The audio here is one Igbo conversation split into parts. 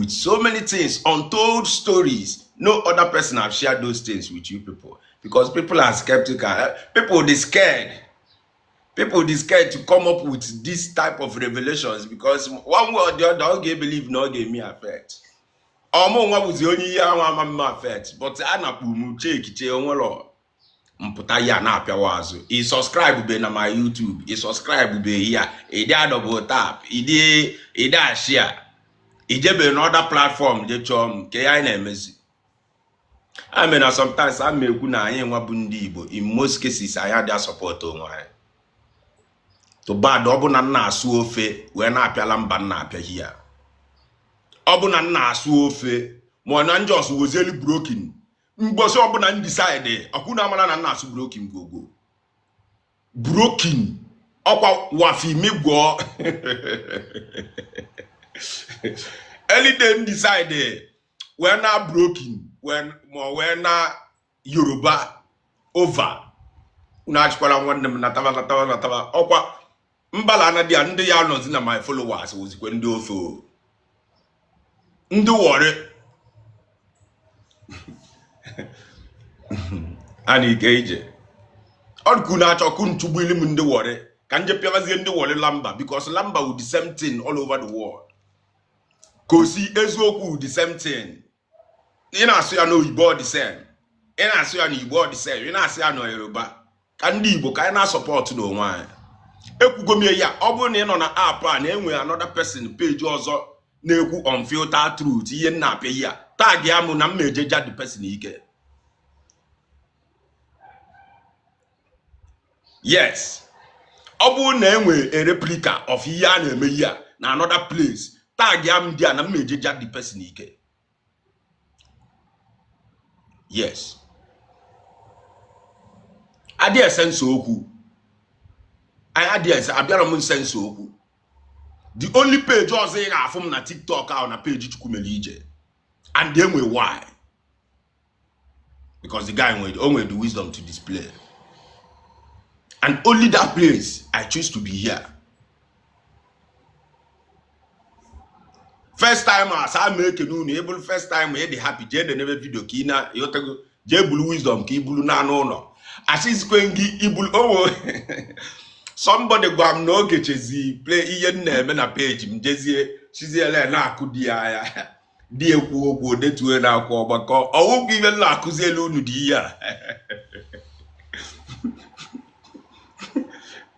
with so many things, untold stories. No other person have shared those things with you people because people are skeptical. People they scared. People they scared to come up with this type of revelations because one way or the other, ọ ga-ebelieve na ọ ga-eme affect. Ọmụ nwa bụzi onye ihe ahụ ama mma affect, but a na-akpụ m chekiche onwere mpụta ya na-apịawa azụ. Ị subscribe be na my YouTube, ị subscribe be ya, ị dị adọbụ tap, ị dị ashia, ijebe na other platform je chọọ m nke ya anyị na-emezi. I mean, na sometimes a ma ekwu na anyị nwa bụ ndị Igbo in most cases anyị adịghị support onwe anyị. To bad ọ bụ na nna asụ ofe wee na-apịala mba nna apịaghị ya. Ọ bụ na nna asụ ofe ma ọ na njọs wozielu broken mgbọsị ọbụla m decide ọkwụ na amara na nna asụ broken gwogwo broken ọkwa wafimi gwọọ any day m decide wee na broken wee ma wee na Yoruba over unu achịkwara nwanne m nataba nataba nataba ọkwa mbala na di ya ndị ya nọzi na my followers wozikwe ndị ofe o. Ndị Warri a na-ike ije ọdụku na-achọ ku nchụgbu ilu m ndị Warri ka nje pịabazie ndị Warri lamba because lamba with the same thing all over the world. Kosi eziokwu the same thing. Ị na-asụ ya n'oyibo the same, ị na-asụ ya n'Igbo the same, ị na-asụ ya na Yoruba. Ka ndị Igbo ka anyị na-asọpọtụ n'onwe anyị. Ekwugo m ya, ọ bụrụ na ị nọ na app a na-enwe another person page ọzọ na-ekwu unfiltered truth ihe nna apịa ya tag ya mụ na m ejeja the person ike. Yes, ọ bụrụ na enwe a replica of ihe a na-eme ya na another place tag ya m dị a na m ejeja the person ike. Yes, adị esense okwu anyị adị ese abịara m nsense okwu. The only page ọzọ ị ga-afụ m na TikTok ahụ na page Chukwumere Ije, and enwe why, because the guy nwere the wisdom to display, and only that place I choose to be here. First time as a ma ekene unu ịbụrụ first time ị dị happy jee denebe video ka ị na ịghọtago jee bulu wisdom ka i bulu n'anụ ụlọ asịzikwe gị ibulu owo. Somebody gwa m na oge chezi play ihe m na-eme na page m jezie chiziele na-akụ di ya anya di ekwu okwu detuo na akwa ọgbakọ ọwụgwụ ihe m na-akụzi elu unu dị ihe a.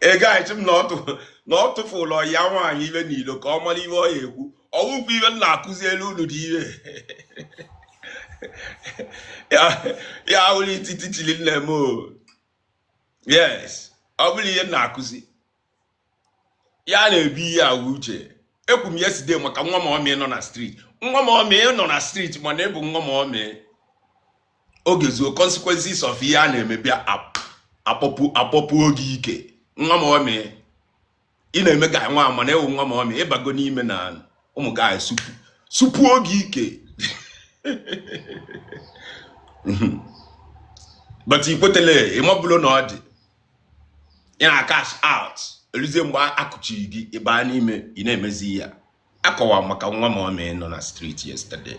Ego achị m na ọ tụfụlụ ya nwaanyị ibe n'ilo ka ọ mara ihe ọ ya ekwu ọwụgwụ ihe m na-akụzi elu unu dị ihe ya wụrụ ititi chili nne m o. Yes, ọ bụrụ ihe m na-akụzi ya na-ebi ihe agwa uche. Ekwu m yesterday maka nwa m ọmị nọ na street, nwa m ọmị nọ na street mana ịbụ nwa m ọmị oge zuo consequences of ihe a na-eme bịa akpọpụ oge ike. Nwa m ọmị ị na-eme ga nwa mana ewu nwa m ọmị ịbago n'ime na ụmụ gị supu oge ike. But ikwetele ịmabụlo na ọ dị ị na cash out eruzie mgbe akụchiri gị ịba n'ime ị na-emezi ya. Akọwa maka nwa m ọmị nọ na street yesterday,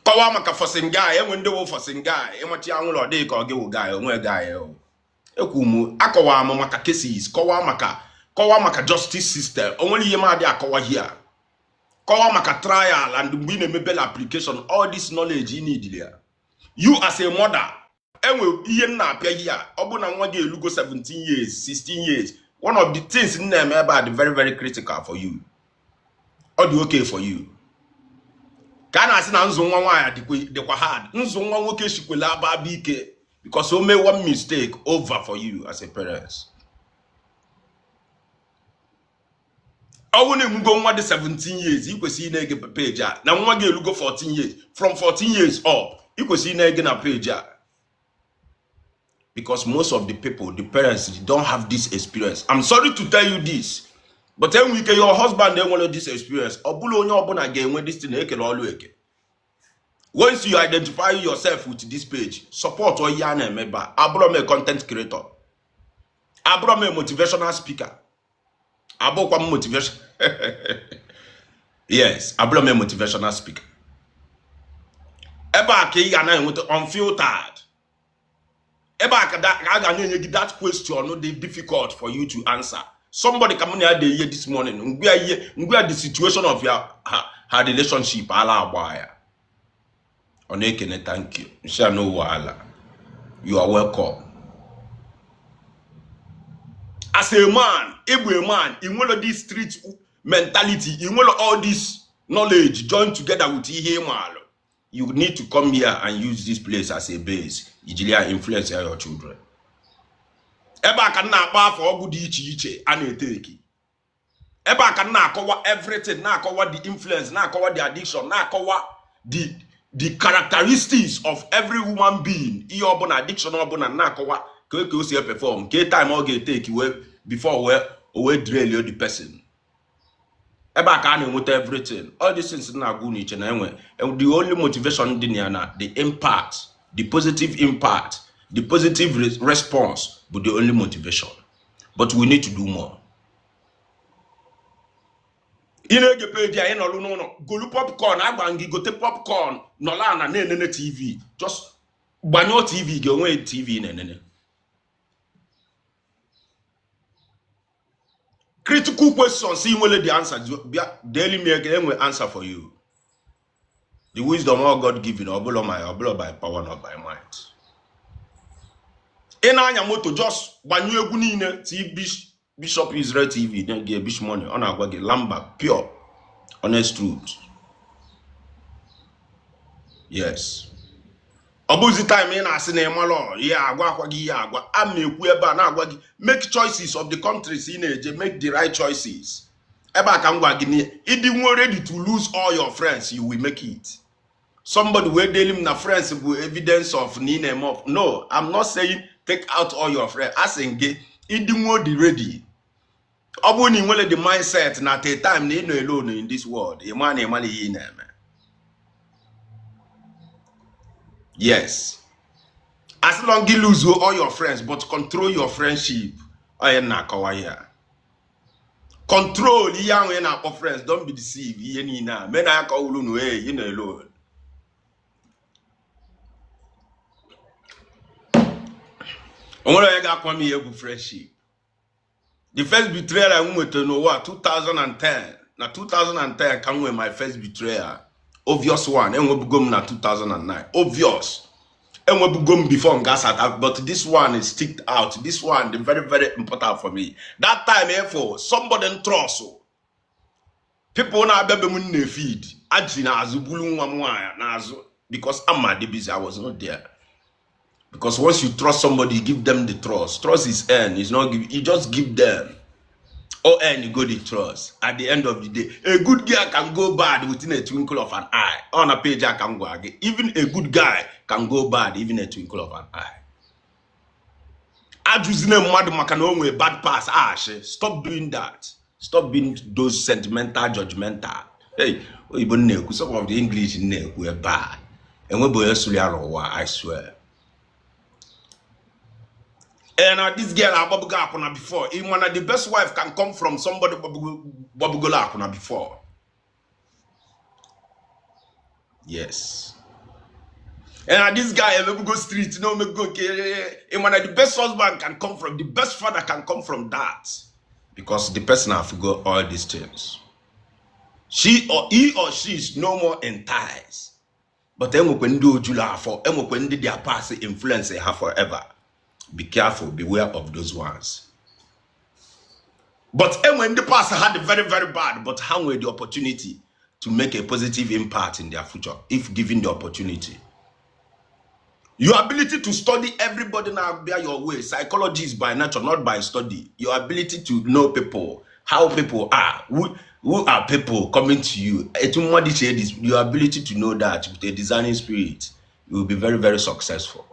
kọwaa maka forcing guy enwe ndị wụ forcing guy ịmachi anwụrụ ọ dịghị ka ọ gị wụ guy onwe guy ekwu m akọwaa m maka cases, kọwaa maka justice system o nwere ihe m adị akọwa here, kọwaa maka trial and mgbe ị na-eme bail application, all this knowledge ị need ya. You as a mother enwe ihe m na-apịa ihe a ọ bụ na nwa gị elugo 17 years 16 years, one of the things m na-eme ebe a dị very very critical for you, ọ dị okay for you. Ka a na-asị na nzụ nwa nwaanyị dịkwa hard, nzụ nwa nwoke shikwela aba aba ike because o mee one mistake over for you as a parent. Ọ bụrụ na emugo nwa dị 17 years ị kwesịrị na-ege page a, na nwa gị elugo 14 years, from 14 years up ị kwesịrị na-ege na page a, because most of the people, the parents, they don't have this experience. I'm sorry to tell you this, but enwe ike your husband enwere this experience. Ọ bụrụ onye ọbụla ga-enwe this thing ekele ọlụ eke. Once you identify yourself with this page, support ihe a na-eme ebe a. Abụrọ m a content creator, abụrọ m a motivational speaker, abụkwa m motivation. Yes, abụrụ m a motivational speaker. Ebe a ka ị ga na-enweta unfiltered. Ebe a ka a ga na-enye gị that question dị difficult for you to answer. Somebody ka mụ na ya dị ihe this morning, ngwa ihe ngwa the situation of your her relationship ala agba ya. Ọ na-ekene thank you. Nsị a no wahala. You are welcome. As a man, ịbụ a man, ị nwere this street mentality, ị nwere all this knowledge joined together with ihe ịmaalụ. You need to come here and use this place as a base. Ijiri ya influence your children. Ebe a ka m na-akpọ afọ ọgwụ dị iche iche a na-eteki. Ebe a ka m na-akọwa everything, na-akọwa the influence, na-akọwa the addiction, na-akọwa the characteristics of every human being. Ihe ọbụla addiction ọbụla na-akọwa ka o si perform, ka time ọ ga-eteki wee before wee o wee drill the person. Ebe a ka a na-enweta everything. All these things na-agwa unu iche na enwe the only motivation dị na ya na the impact, the positive impact, the positive response bụ the only motivation. But we need to do more. Ị na-ege page anyị nọlụ n'ụlọ golu popcorn, agba gị gote popcorn, nọla ana na-enene TV. Just gbanyụọ TV gị, onwe TV na-enene. Critical questions ị nwere the answer, bịa daily me enwe answer for you. The wisdom of God given, ọbụla my ọbụla by power not by might. Ị na-anya moto, just gbanyụọ egwu niile ti Bishop Israel TV na-ege Bish Money, ọ na-agwa gị lamba pure honest truth. Yes. Ọ bụzi time ị na-asị na ịmalụ ihe agwa akwa gị ihe agwa a ma ekwu ebe a na-agwa gị make choices of the countries ị na-eje, make the right choices. Ebe a ka m gwa gị na ịdị nwe ready to lose all your friends, you will make it. Somebody wee deli m na friends bụ evidence of na ị na-eme of. No, I'm not saying take out all your friends. Asị m gị ịdị nwe dị ready. Ọ bụrụ na ị nwere the mindset na at a time na ị nọ alone in this world, ị ma na ị mara ihe ị na-eme. Yes. As long you lose all your friends, but control your friendship. Onye na-akọwa ya. Control ihe ahụ ị na-akpọ friends, don't be deceived. Ihe niile a mee na ya ka ọ wụrụ unu, hey, ị nọ alone. O nwere onye ga-akwa m ihe bụ friendship. The first betrayal I nwetara n'ụwa 2010. Na 2010 ka m nwee my first betrayal. Obvious one, enwebugo m na 2009. Obvious. Enwebugo m before nga South Africa, but this one is sticked out. This one is very, very important for me. That time, therefore, somebody trust. People na-abịa be m na-feed. Aji na-azụ bulu nwa m nwaanyị na-azụ because I'm at the busy. I was not there. Because once you trust somebody, you give them the trust. Trust is earned. It's not give. You just give them. Or earn, you go the trust. At the end of the day, a good guy can go bad within a twinkle of an eye. On a page, I can go again. Even a good guy can go bad even a twinkle of an eye. Ajuzine mmadụ maka na o nwee bad pass. Ash, stop doing that. Stop being those sentimental, judgmental. Hey, oyibo na-ekwu, some of the English na-ekwu ebe a. Enwebe onye sụrụ ya n'ụwa, I swear. And this girl agbabugo akwụna before. Ịma na the best wife can come from somebody gbabugolo akwụna before. Yes. And this guy emebugo street, no mego nke. Ịma na the best husband can come from, the best father can come from that. Because the person have go all these things. She or he or she is no more in ties. But enwekwe ndị ojulu afọ, enwekwe ndị their past influence ha forever. Be careful, beware of those ones. But when the past had very, very bad, but how were the opportunity to make a positive impact in their future, if given the opportunity? Your ability to study everybody now bear your way. Psychology is by nature, not by study. Your ability to know people, how people are, who are people coming to you. Your ability to know that with a designing spirit, you will be very, very successful.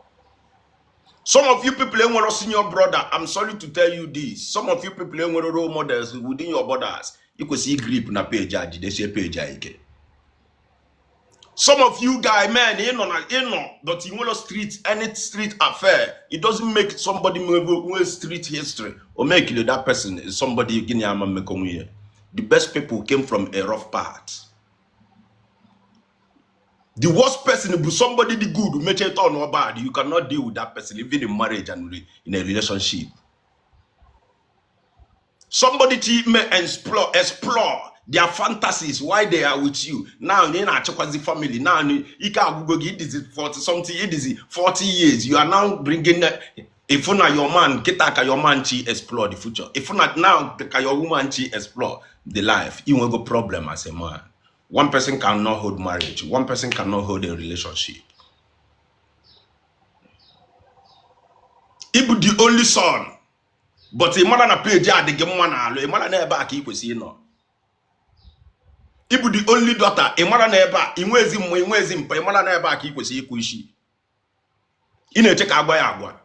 Some of you people ain't want senior brother. I'm sorry to tell you this. Some of you people ain't want role models within your borders. You could see grip na page, jidesie page ike. Some of you guy men, you know, but you want street, any street affair. It doesn't make somebody move street history or make you that person is somebody. The best people came from a rough part. The worst person bụ somebody dị good mechie turn bad. You cannot deal with that person even in marriage and in a relationship. Somebody to may explore their fantasies while they are with you. Now ị na-achịkwazi family. Now ike agwụgo gị, ịdịzi 40 something, ịdịzi 40 years. You are now bringing if na your man kịta ka your man chi explore the future. If na now ka your woman chi explore the life, you go problem as a man. One person cannot hold marriage. One person cannot hold a relationship. Ịbụ the only son, but ị mara na page adịghị mma n'alụ, ị mara na ebe a ka ị kwesịrị ịnọ. Ịbụ the only daughter, ị mara na ebe a ị nwezi mma, ị nwezi mpa, ị mara na ebe a ka ị kwesịrị ịkwụ isi. Ị na-eche ka agwa ya agwa.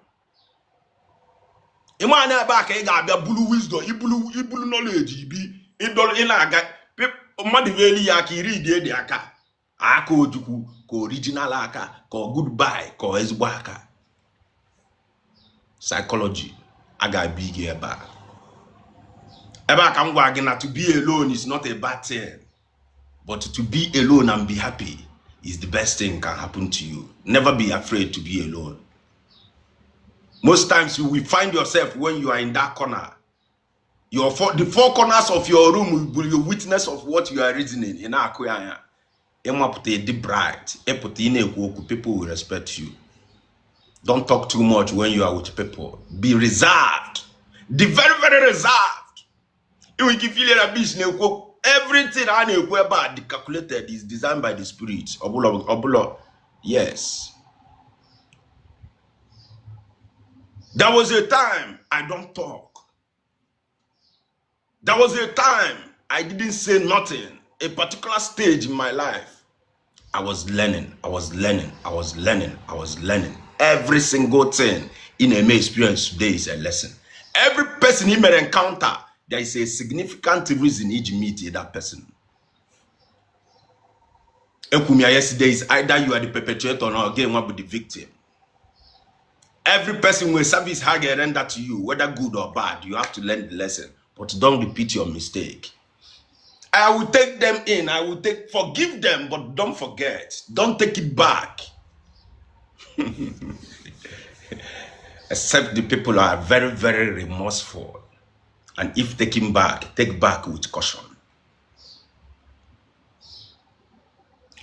Ị mara na ebe a ka ị ga-abịa bulu wisdom, ibulu knowledge, ibi ịdọrọ ị na-aga mmadụ weli ya aka iri dị edi aka aka Ojukwu ka original aka ka ọ goodbye ka ọ ezigbo aka. Psychology a ga-abịa gị ebe a. Ebe a ka m gwa gị na to be alone is not a bad thing, but to be alone and be happy is the best thing can happen to you. Never be afraid to be alone. Most times you will find yourself when you are in that corner. The four corners of your room will be a witness of what you are reasoning. Ị na-akụ ya anya. Ịmapụta ịdị bright. Ịpụta ị na-ekwu okwu, people will respect you. Don't talk too much when you are with people. Be reserved. Be very, very reserved. Inwe ike ifili na beach na-ekwu okwu. Everything a na-ekwu ebe a dị calculated, is designed by the spirit. Ọbụla ọbụla, yes. There was a time I don't talk. There was a time I didn't say nothing. A particular stage in my life, I was learning, I was learning, I was learning, I was learning. Every single thing in a experience today is a lesson. Every person you may encounter, there is a significant reason each meet that person. Ekwumia yesterday is either you are the perpetrator or again one with the victim. Every person will service ha ga render to you, whether good or bad. You have to learn the lesson, but don't repeat your mistake. I will take them in. I will take forgive them, but don't forget. Don't take it back. Except the people are very, very remorseful. And if taken back, take back with caution.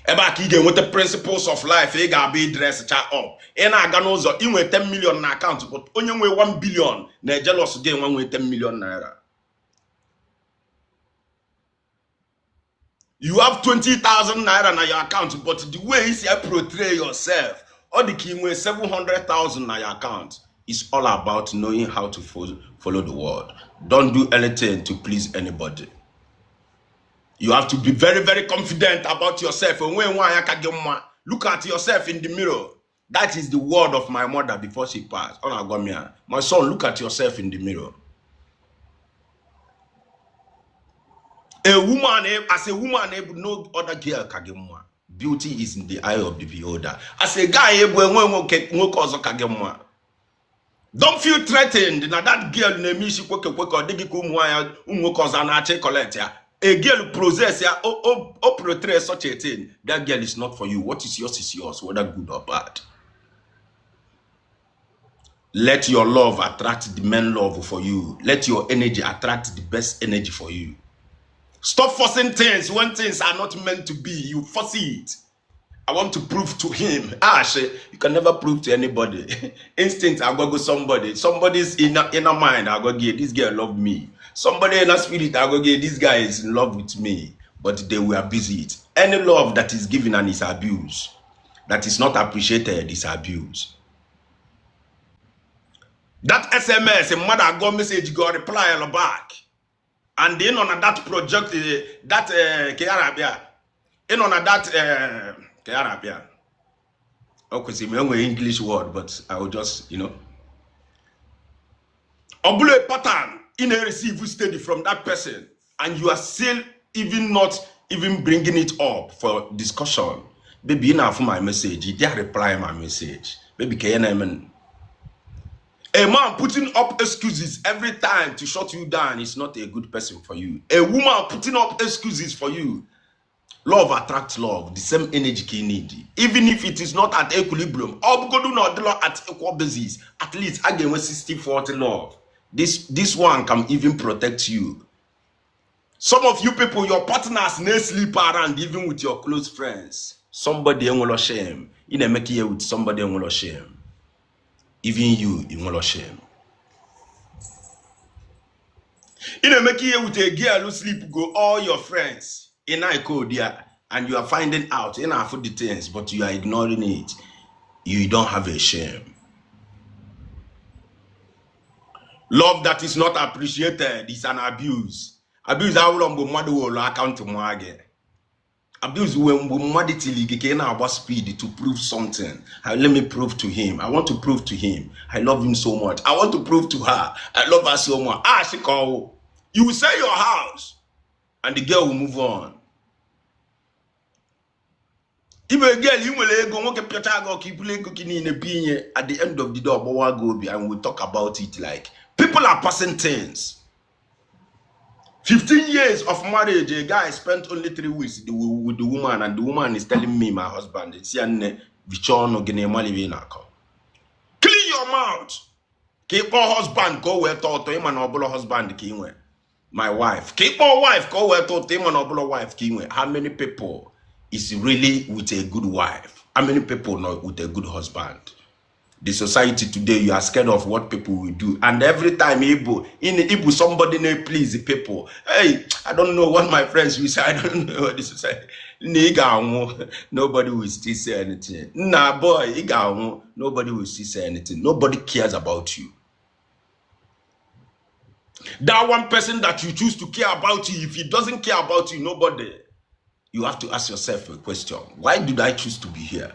Ebe a ka ị ga-enweta principles of life. Ị ga-abịa dress cha up. Ị na-aga n'ụzọ, ị nwee 10 million na akaụntụ, but onye nwe 1 billion na-ejealous gị nwa nwee 10 million naira. You have 20,000 naira na your account, but the way you see portray yourself, ọ dị ka ị nwee 700,000 na your account. It's all about knowing how to follow the world. Don't do anything to please anybody. You have to be very, very confident about yourself. Onwe nwaanyị aka gị mma. Look at yourself in the mirror. That is the word of my mother before she passed. Ọ na-agwa m ya, my son, look at yourself in the mirror. A woman, as a woman, no other girl ka gị mma. Beauty is in the eye of the beholder. As a guy, ebu enwe nwoke nwoke ọzọ ka gị mma. Don't feel threatened na that girl na-eme isi kweke kweke, ọ dịghị ka ụmụ nwaanyị ụmụ nwoke ọzọ a na-achọ collect ya. A girl possess ya, o portray such a thing. That girl is not for you. What is yours is yours, whether good or bad. Let your love attract the men love for you. Let your energy attract the best energy for you. Stop forcing things when things are not meant to be. You force it. I want to prove to him. You can never prove to anybody. Instinct, I go somebody. Somebody's inner mind, I go get this girl love me. Somebody inner spirit, I go get this guy is in love with me. But they will abuse it. Any love that is given and is abused, that is not appreciated, is abuse. That SMS, a mother go message, go reply back. And then on that project, that Kearabia, in on that Kearabia. Okay, see, me English word, but I will just, you know. Obule pattern in a receive steady from that person, and you are still even not even bringing it up for discussion. Baby, you know for my message, you dare reply my message. Baby, can A man putting up excuses every time to shut you down is not a good person for you. A woman putting up excuses for you. Love attracts love. The same energy ka ị need. Even if it is not at equilibrium, ọ bụgodu na ọ dịlọ at equal basis, at least a ga-enwe 60-40 love. This one can even protect you. Some of you people, your partners may sleep around even with your close friends. Somebody enwelo shame. Ị na-emekọ ihe with somebody enwelo shame. Even you enwelo shame. Ị na-emekọ ihe with a girl who sleep go all your friends. Ị na-eko ya and you are finding out. Ị na-afụ the things, but you are ignoring it. You don't have a shame. Love that is not appreciated is an abuse. Abuse awụrọ mgbe mmadụ were akaụntụ mụọ gị. Abuse wee mgbe mmadụ tiri gị ka ị na-agba speed to prove something. Let me prove to him. I want to prove to him. I love him so much. I want to prove to her. I love her so much. Ah, she call. You will sell your house and the girl will move on. Ibe girl, ị nwere ego, nwoke pịacha gị ọka ibulu ego gị niile binye. At the end of the day, ọgbawa gị obi, and we talk about it like people are passing things. 15 years of marriage, a guy spent only 3 weeks with the woman, and the woman is telling me, my husband, si ya nne, bichaa ọnụ gị na ịmala ibe ị na-akọ. Clean your mouth. Ka ị kpọọ husband ka o wee tọọ ụtọ, ịma na ọ bụla husband ka ị nwe. My wife. Ka ị kpọọ wife ka o wee tọọ ụtọ, ịma na ọ bụla wife ka ị nwe. How many people is really with a good wife? How many people not with a good husband? The society today, you are scared of what people will do, and every time Igbo in Igbo somebody na please the people. Hey, I don't know what my friends will say. I don't know what the society. Nigga, nobody will still say anything. Nah, boy, ị, nobody will still say anything. Nobody cares about you. That one person that you choose to care about you, if he doesn't care about you, nobody. You have to ask yourself a question: why did I choose to be here?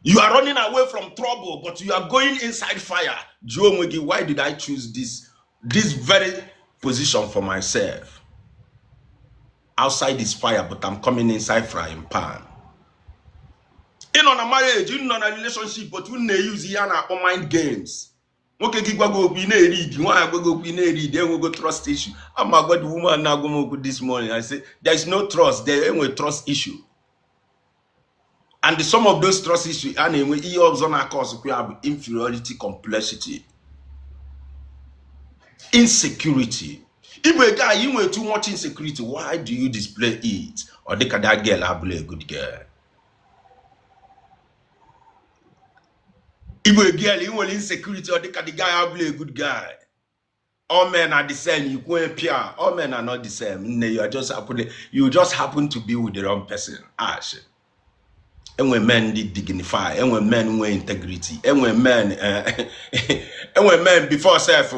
You are running away from trouble, but you are going inside fire. Jụọ onwe gị, why did I choose this very position for myself? Outside is fire, but I'm coming inside frying pan. Ị nọ na marriage, ị nọ na relationship, but unu na-use ihe a na-akpọ mind games. Nwoke gị gwa gị okwu, ị na-eri idi. Nwaanyị gwa gị okwu, ị na-eri idi. Enwego trust issue. Ama agwa the woman na-agwa m okwu this morning, I say there is no trust there. Enwe trust issue, and some of those trust issue a na-enwe, ihe ọzọ na-aka ọzọkwa ya bụ inferiority complexity, insecurity. Igwe guy, you nwere too much insecurity. Why do you display it? Ọ dịka that girl abụla a good girl. Igwe girl, ị nwere insecurity, ọ dịka the guy abụla a good guy. All men are the same. You kwe pia, all men are not the same. Nne, you just happen to be with the wrong person. Ash, enwe men dị dignify, enwe men nwe integrity, enwe men before self,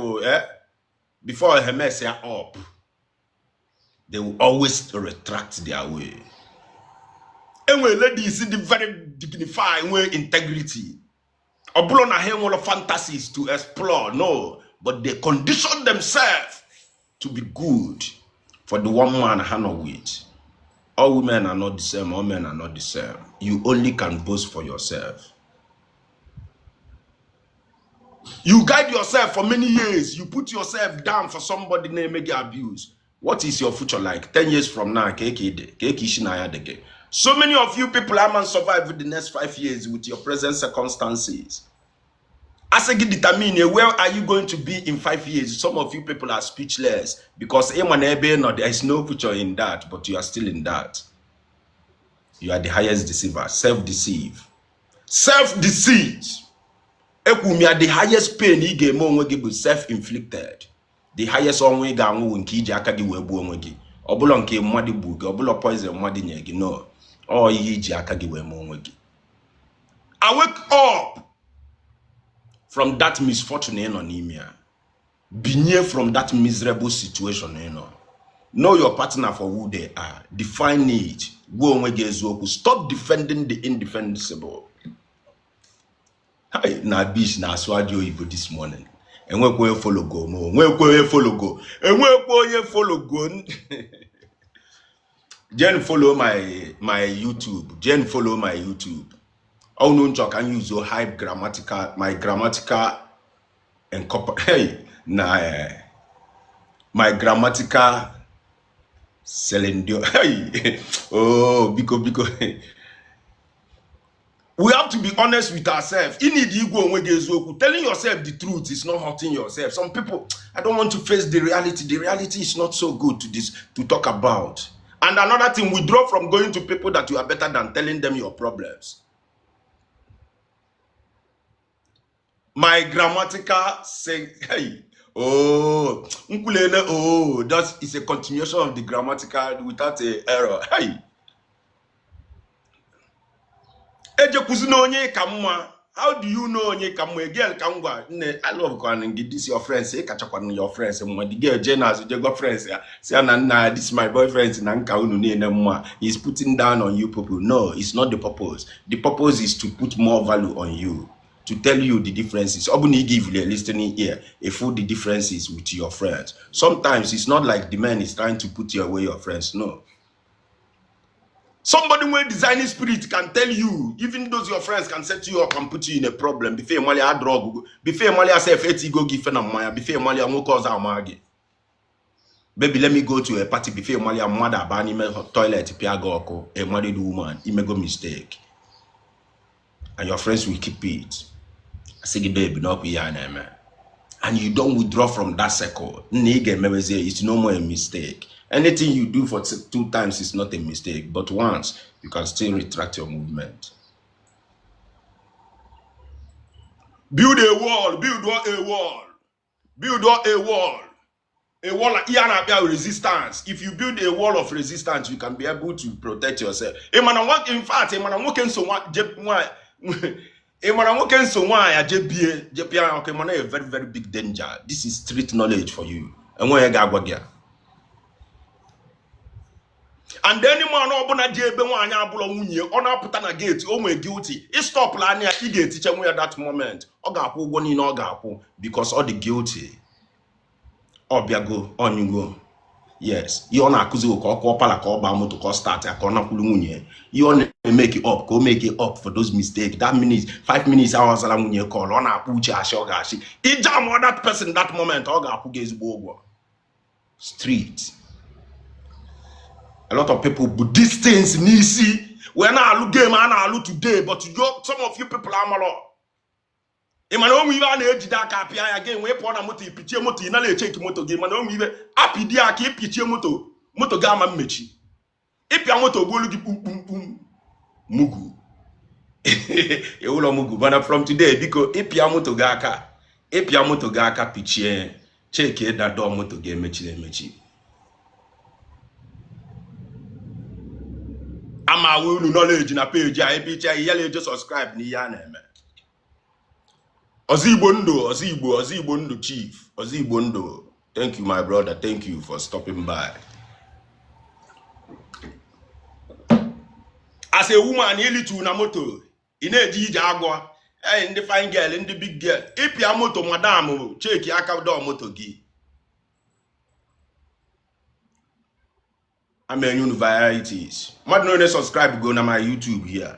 before ha mess ya up, they will always retract their way. Enwe ladies dị very dignified, nwe integrity. Ọ bụrụ na ha enwere fantasies to explore, no, but they condition themselves to be good for the one man ha nọ with. All women are not the same. All men are not the same. You only can boast for yourself. You guide yourself for many years. You put yourself down for somebody na-eme gị abuse. What is your future like 10 years from now? Ka eke dị ka eke isi na ya dị gị. So many of you people ama survive the next 5 years with your present circumstances. Asị gị determine where are you going to be in 5 years, some of you people are speechless because ịma na ebe ị nọ, there is no future in that, but you are still in that. You are the highest deceiver. Self-deceive, self-deceit. Ekwu m ya, the highest pain ị ga-eme onwe gị bụ self-inflicted. The highest ọnwụ ị ga-anwụ bụ nke iji aka gị wee gbuo onwe gị. Ọ bụla nke mmadụ gbu gị, ọ bụla poison mmadụ nye gị, no, ọ ihe iji aka gị wee mee onwe gị. I wake up from that misfortune ị nọ n'ime ya. Binye from that miserable situation ị nọ. Know your partner for who they are. Define it. Gwa onwe gị eziokwu. Stop defending the indefensible. Hi, na bish na-asụ ajọ oyibo this morning. Enwekwa onye fologo m, onwekwa onye fologo, enwekwa onye fologo. Jen follow my YouTube. Jen follow my YouTube. Ọnụ nchọ ka m use hype grammatical, my grammatical encompass. Hey, na My grammatical Celine Dion. Hey. Oh, biko biko. We have to be honest with ourselves. You need igwe onwe gị eziokwu. Telling yourself the truth is not hurting yourself. Some people, I don't want to face the reality. The reality is not so good to talk about. And another thing, withdraw from going to people that you are better than, telling them your problems. My grammatical say, hey, oh, nkulele, oh, that is a continuation of the grammatical without a error. Hey. Ejekwuzina onye ka mma. How do you know onye ka mma? A girl ka m gwa nne, I love kwanụ gị, this your friends, ị kachakwanụ your friends mma. The girl jee n'azụ jee gwa friends ya, si ya na nna, this my boyfriend na nka unu niile mma. He's putting down on you people. No, it's not the purpose. The purpose is to put more value on you, to tell you the differences. Ọ bụ na ị give a listening ear, if the differences with your friends. Sometimes it's not like the man is trying to put you away your friends. No. Somebody with designing spirit can tell you, even those your friends can set you up and put you in a problem. Before ịmalị drug, before ịmalị self etigo gị ife na mmanya, before ịmalị nwoke ọzọ ama gị. Baby, let me go to a party. Before ịmalị mmadụ aba n'ime toilet pịa gị ọkụ, a married woman, imego mistake. And your friends will keep it. Asị gị, babe, n'ọkwa ihe a na-eme. And you don't withdraw from that circle. Nna, ị ga-emebezie, it's no more a mistake. Anything you do for two times is not a mistake, but once, you can still retract your movement. Build a wall, build a wall, build a wall. A wall, ihe a na-akpịa resistance. If you build a wall of resistance, you can be able to protect yourself. Ị mana nwa, in fact, ị mana nwoke nso nwa je nwa, ị mara nwoke nso nwaanyị je bie je pịa ya ọkụ, ị mana a very very big danger. This is street knowledge for you. Enweghị ga-agwa gị ya. And any man ọbụla ji ebe nwaanyị abụrọ nwunye, ọ na-apụta na gate, o nwee guilty. Ịstọpụla anya ya, ị ga-etiche nwa ya that moment. Ọ ga-akwụ ụgwọ niile ọ ga-akwụ because ọ dị guilty. Ọ bịago, ọnyụgo. Yes, ihe ọ na-akụzi bụ ka ọ kụọ pala, ka ọ baa moto, ka ọ start ya, ka ọ nakwuru nwunye. Ihe ọ na-emeke up, ka o make up for those mistake. That minute, 5 minutes ahụ ọzara nwunye call, ọ na-akpọ uche ashị, ọ ga-achị ije amụọ that person that moment, ọ ga-akwụ gị ezigbo ụgwọ. Street, a lot of people bụ these things n'isi wee na-alụ game a na-alụ today, but you, some of you people amalọ. Ị mana onwe ibe a na-ejide aka apịa ya ga enwe pụọ na moto, ipichie moto, ị nara echeki moto gị. Mana onwe ibe apịdị aka ipichie moto, moto gị ama mmechi. Ịpịa moto gbuolu gị kpumkpumkpum mugu ewụlọ mugu. Mana from today, biko, ịpịa moto gị aka, ịpịa moto gị aka pichie, cheki na door moto gị emechiri emechi. Ama awe unu knowledge na page a ebe iche ihe na-eje subscribe na ihe a na-eme. Ọzọ Igbo ndụ, ọzọ Igbo, ọzọ Igbo ndụ, chief ọzọ Igbo ndụ, thank you, my brother. Thank you for stopping by. As a woman ilitu na moto, ị na-eje ije agwọ. Ee, ndị fine girl, ndị big girl, ịpịa moto, madam, cheki aka door moto gị. Ama enye unu varieties. Mmadụ na onye subscribe go na my YouTube here,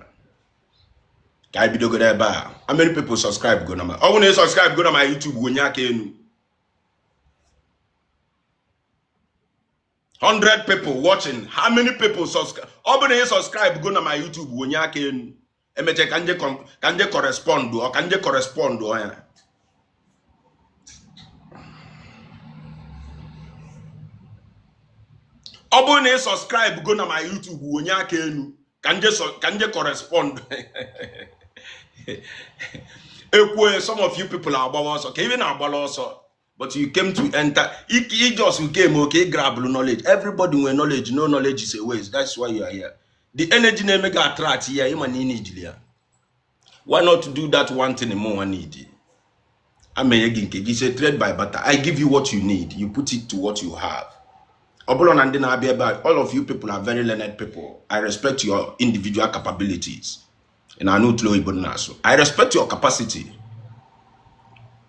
ka anyị bidogoro ebe a. How many people subscribe go na my, ọ bụrụ na ị subscribe go na my YouTube, wenye aka enu. 100 people watching. How many people subscribe? Ọ bụrụ na ị subscribe go na my YouTube, wenye aka enu. Emeche ka nje ka nje correspond ọ ka nje correspond ọ ya. Ọ bụrụ na ị subscribe go na my YouTube, wenye aka enu ka nje ka nje correspond. Ekwuo, some of you people agbawa ọsọ ka ebe na-agbala ọsọ, but you came to enter. You just came, okay, grab knowledge. Everybody nwere knowledge. No knowledge is a waste. That's why you are here. The energy na-eme gị attract ya, ịma na ị need ya. Why not do that one thing more need? Amenye gị nke gị, say trade by barter. I give you what you need, you put it to what you have. Ọ bụrụ na ndị na-abịa ebe a, all of you people are very learned people. I respect your individual capabilities. Ị na-anụ ụtụrụ oyibo na-asụ? I respect your capacity,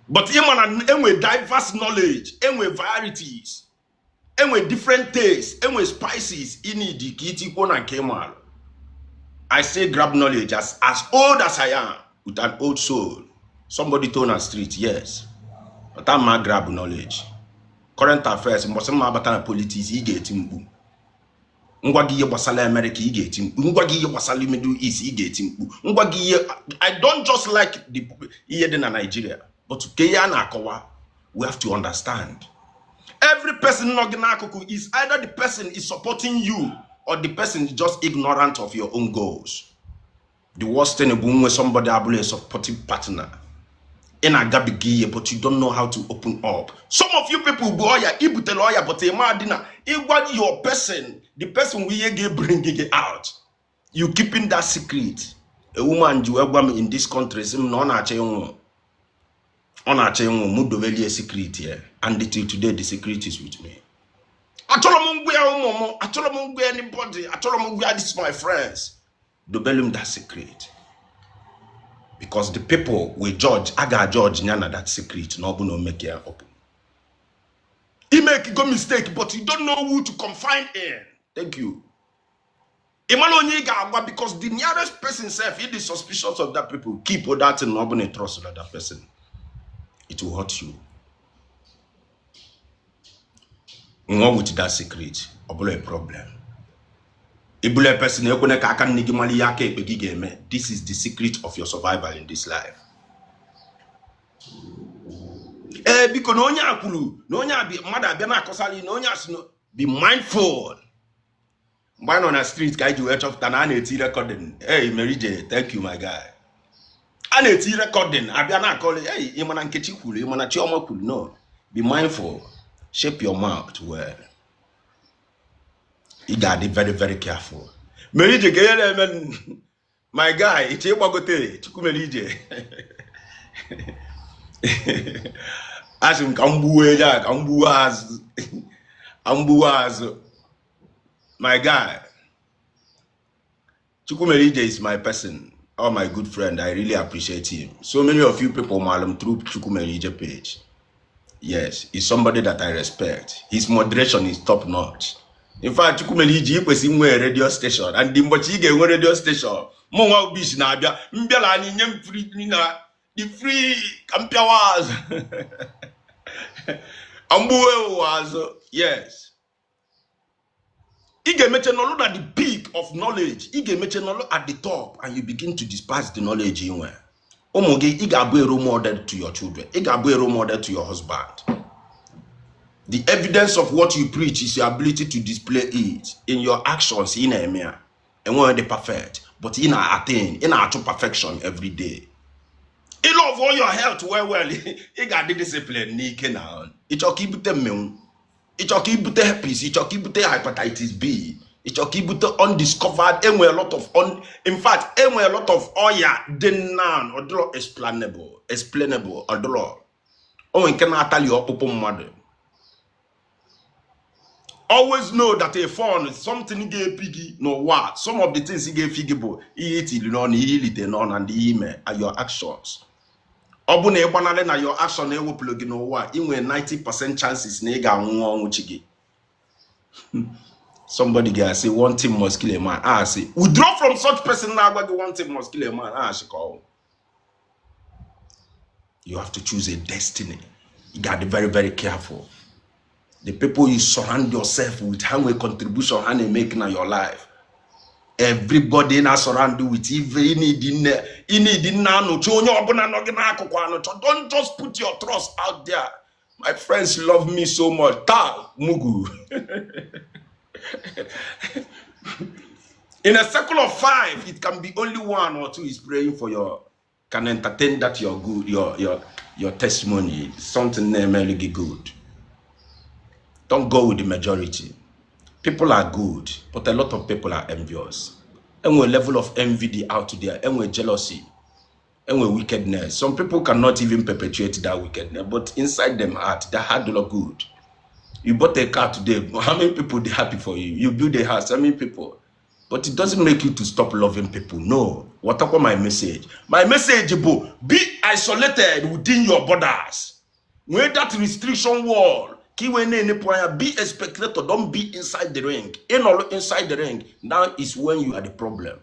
but ịma na enwe diverse knowledge, enwe varieties, enwe different tastes, enwe spices ị need ka itikwuo na nke ịmaara. I say grab knowledge. As old as I am, with an old soul, somebody told na street, yes, but I'm ma grab knowledge. Current affairs, mbọsị mma abata na politics, ị ga-eti mkpu. Ngwa gị ihe gbasara America, ị ga-eti mkpu. Ngwa gị ihe gbasara Middle East, ị ga-eti mkpu. Ngwa gị ihe, I don't just like the ihe dị na Nigeria, but ke ihe a na-akọwa, we have to understand. Every person nọ gị n'akụkụ is either the person is supporting you or the person is just ignorant of your own goals. The worst thing bụ nwe somebody abụrụ a supportive partner. Ị na-agabiga ihe, but you don't know how to open up. Some of you people bụ ọya ibutere ọya, but ị ma dị na ịgwa your person, the person bụ ihe ga-bring gị out. You keeping that secret. A woman ji wee gwa m in this country, sị m na ọ na-achọ ịnwụ, ọ na-achọ ịnwụ, mụ dobelie secret ya, and till today the secret is with me. Achọrọ m ngwa ya ụmụ m, achọrọ m ngwa anybody, achọrọ m ngwa this my friends. Dobelu m that secret because the people will judge. A ga-judge ya na that secret na ọ bụ na o make ya open. I make go mistake, but you don't know who to confide in. Thank you. Ị mara onye ị ga-agwa, because the nearest person sef, if is suspicious of that people. Keep that thing. Na ọ bụ na ị trust that person, it will hurt you. Nwa with that secret, ọ bụla a problem. Ịbụla a person ekwene ka aka nne gị mara ihe aka ekpe gị ga-eme. This is the secret of your survival in this life. Ee, biko, na onye a kwuru na onye a mmadụ abịa na-akọsali na onye a sị na, be mindful. Mgbe anyị nọ na street ka anyị ji wee chọpụta na a na-eti recording. Hey Mary J, thank you, my guy. A na-eti recording, abịa na-akọli, hey, ị mana Nkechi kwuru, ị mana Chioma kwuru. No, be mindful. Shape your mouth well. Ị ga-adị very very careful. Mary J, ka ihe na-eme, my guy, ịchọ ịgbagote Chukwu mere ije. Asị m ka m gbuwe ya, ka m gbuwe azụ, ka m gbuwe azụ. My guy Chukwumere Ije is my person, oh, my good friend. I really appreciate him. So many of you people malum through Chukwumere Ije page. Yes, he's somebody that I respect. His moderation is top notch. In fact, Chukwumere Ije, ị kwesịrị inwe radio station, and mgbochi ị ga-enwe radio station, mụ nwa Obishi na-abịa mbịala anyị nye m free na the free ka m pịawa azụ, mgbuwe ụwa azụ. Yes, ị ga-emeche nọlụ na the peak of knowledge. Ị ga-emeche nọlụ at the top and you begin to disperse the knowledge ị nwere. Ụmụ gị, ị ga-abụ a role model to your children, ị ga-abụ a role model to your husband. The evidence of what you preach is your ability to display it in your actions. Ị na-eme ya, enweghị dị perfect, but ị na-attain, ị na-achụ perfection every day. Ị love all your health well well. Ị ga-adị discipline n'ike na ịchọ ka ibute mmenwu, ịchọ ka ibute herpes, ịchọ ka ibute hepatitis B, ịchọ ka ibute undiscovered. Enwe a lot of in fact, enwe a lot of ọya dị now ọdụlọ explainable ọdụlọ onwe nke na-atali ọkpụkpụ mmadụ. Always know that a phone, something ga-epi gị n'ụwa, some of the things ga-efi gị bụ ihe itili n'ọnụ, ihe ilite n'ọnụ, and ihe ime and your actions. Ọ bụ na ị gbanarị na your action ewepụrụ gị n'ụwa, ị nwere 90% chances na ị ga-anwụ ọnwụ chi gị. Somebody ga-asị, "One thing must kill a man." A sị, withdraw from such person na-agwa gị one thing must kill a man. A sị ka ọ you have to choose a destiny. You got to be very very careful the people you surround yourself with. Ha nwere contribution ha na-emeke na your life. Everybody na surround you with, ife ịnidi nne anụcha onye ọbụla nọ gị n'akụkụ anụcha. Don't just put your trust out there. My friends love me so much. Taa mugu in a circle of five, it can be only one or two is praying for your, can entertain that your good, your testimony, something na-emere gị good. Don't go with the majority. People are good, but a lot of people are envious. Enwe level of envy dị out there, enwe jealousy, enwe wickedness. Some people cannot even perpetuate that wickedness, but inside them heart, their heart do look good. You bought a car today, how many people dey happy for you? You build a house, how many people? But it doesn't make you to stop loving people. No. What about my message? My message bụ be isolated within your borders. Nwee that restriction wall ka i wee na-enepụ anya. Be a spectator, don't be inside the ring. Ịnọrọ inside the ring, now is when you are the problem.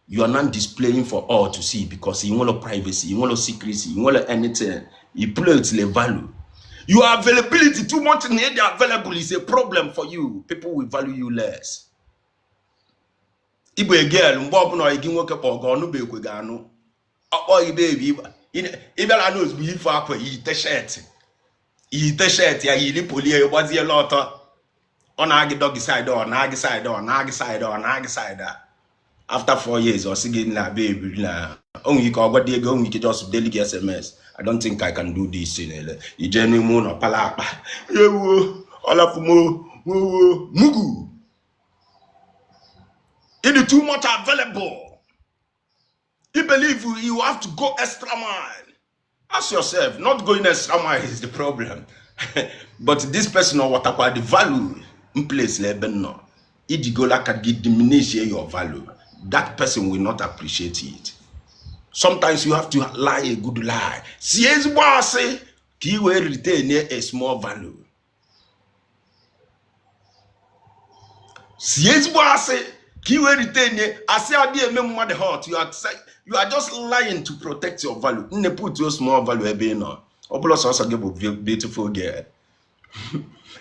You are not displaying for all to see because you want privacy, you want secrecy, you want anything. You play with the value. Your availability, too much na ịdị available is a problem for you. People will value you less. Ịbụ a girl, mgbe ọbụla gị nwoke kpọ gị ọnụ bụ ekwe gị anụ. Ọkpọ gị baby, ị bịara na ozugbo ife akwa yite shirt. Yite shirt ya yiri polie gbaziela ọtọ. Ọ na-agị doggy side, ọ na-agị side, ọ na-agị side, ọ na-agị side a. After 4 years, ọ sị gị na baby, na o nwere ike ọ gwa di ego, o nwere ike just deli gị SMS, "I don't think I can do this." In ele ije n'ime ụlọ pala akpa ewuo ọlafumo wuo mugu. It is too much available. You believe you have to go extra mile. Ask yourself, not going extra mile is the problem, but this person or watakwa the value in place ebe nọ iji gola aka gị diminish your value, that person will not appreciate it. Sometimes you have to lie a good lie, si ezigbo asị ka ị wee retain a small value. Si ezigbo asị ka ị wee retain. Asị adịghị eme mmadụ hurt. You are just lying to protect your value. Nne, put your small value ebe ị nọ. Ọ bụla sọsọ gị bụ beautiful girl.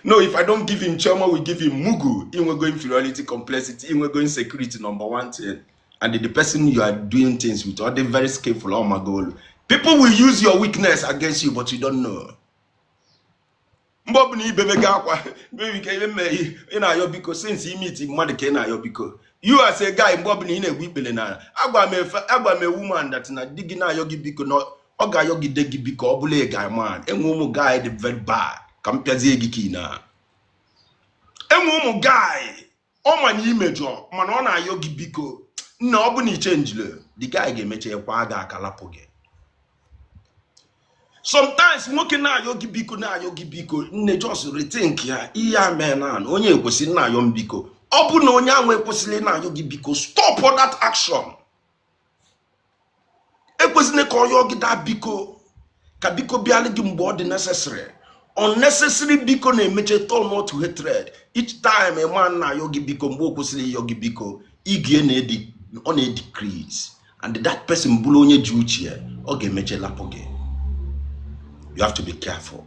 No, if I don't give him, Chioma will give him mugu. Inwego inferiority complexity, inwego insecurity, number one thing. And the person you are doing things with are they very skillful. Oh my God, people will use your weakness against you, but you don't know. Mgbe ọbụla ibebe gị akwa, baby, ka ihe mee ị na-ayọ biko since imiti mmadụ ka ị na-ayọ biko. You as a guy, mgbe ọbụla ị na-egbu ikpere na agwa m efe, agwa m a woman that na di gị na-ayọ gị biko na ọ ga-ayọgide gị biko. Ọ bụla ị guy man, enwe ụmụ guy dị very bad ka m pịazie gị ka ị na enwe ụmụ guy ọ ma na imejọ mana ọ na-ayọ gị biko. Nna, ọ bụ na ichenjile, the guy ga-emecha kwa gị aka lapụ gị. Sometimes nwoke na-ayọ gị biko, na-ayọ gị biko, nne, just rethink ya. Ihe a mee na onye ekwesịrị na-ayọ m biko, ọ bụ na onye ahụ ekwesịrị na-ayọ gị biko, stop that action. Ekwesịrị ka ọ yọọ gị daa biko ka biko bịalị gị mgbe ọ dị necessary. Unnecessary biko na-emeche turn to hatred. Each time a man na-ayọ gị biko mgbe o kwesịrị ịyọ gị biko, igie na-edi ọ na-edecrease, and that person bụrụ onye ji uche ya, ọ ga-emeche lapụ gị. You have to be careful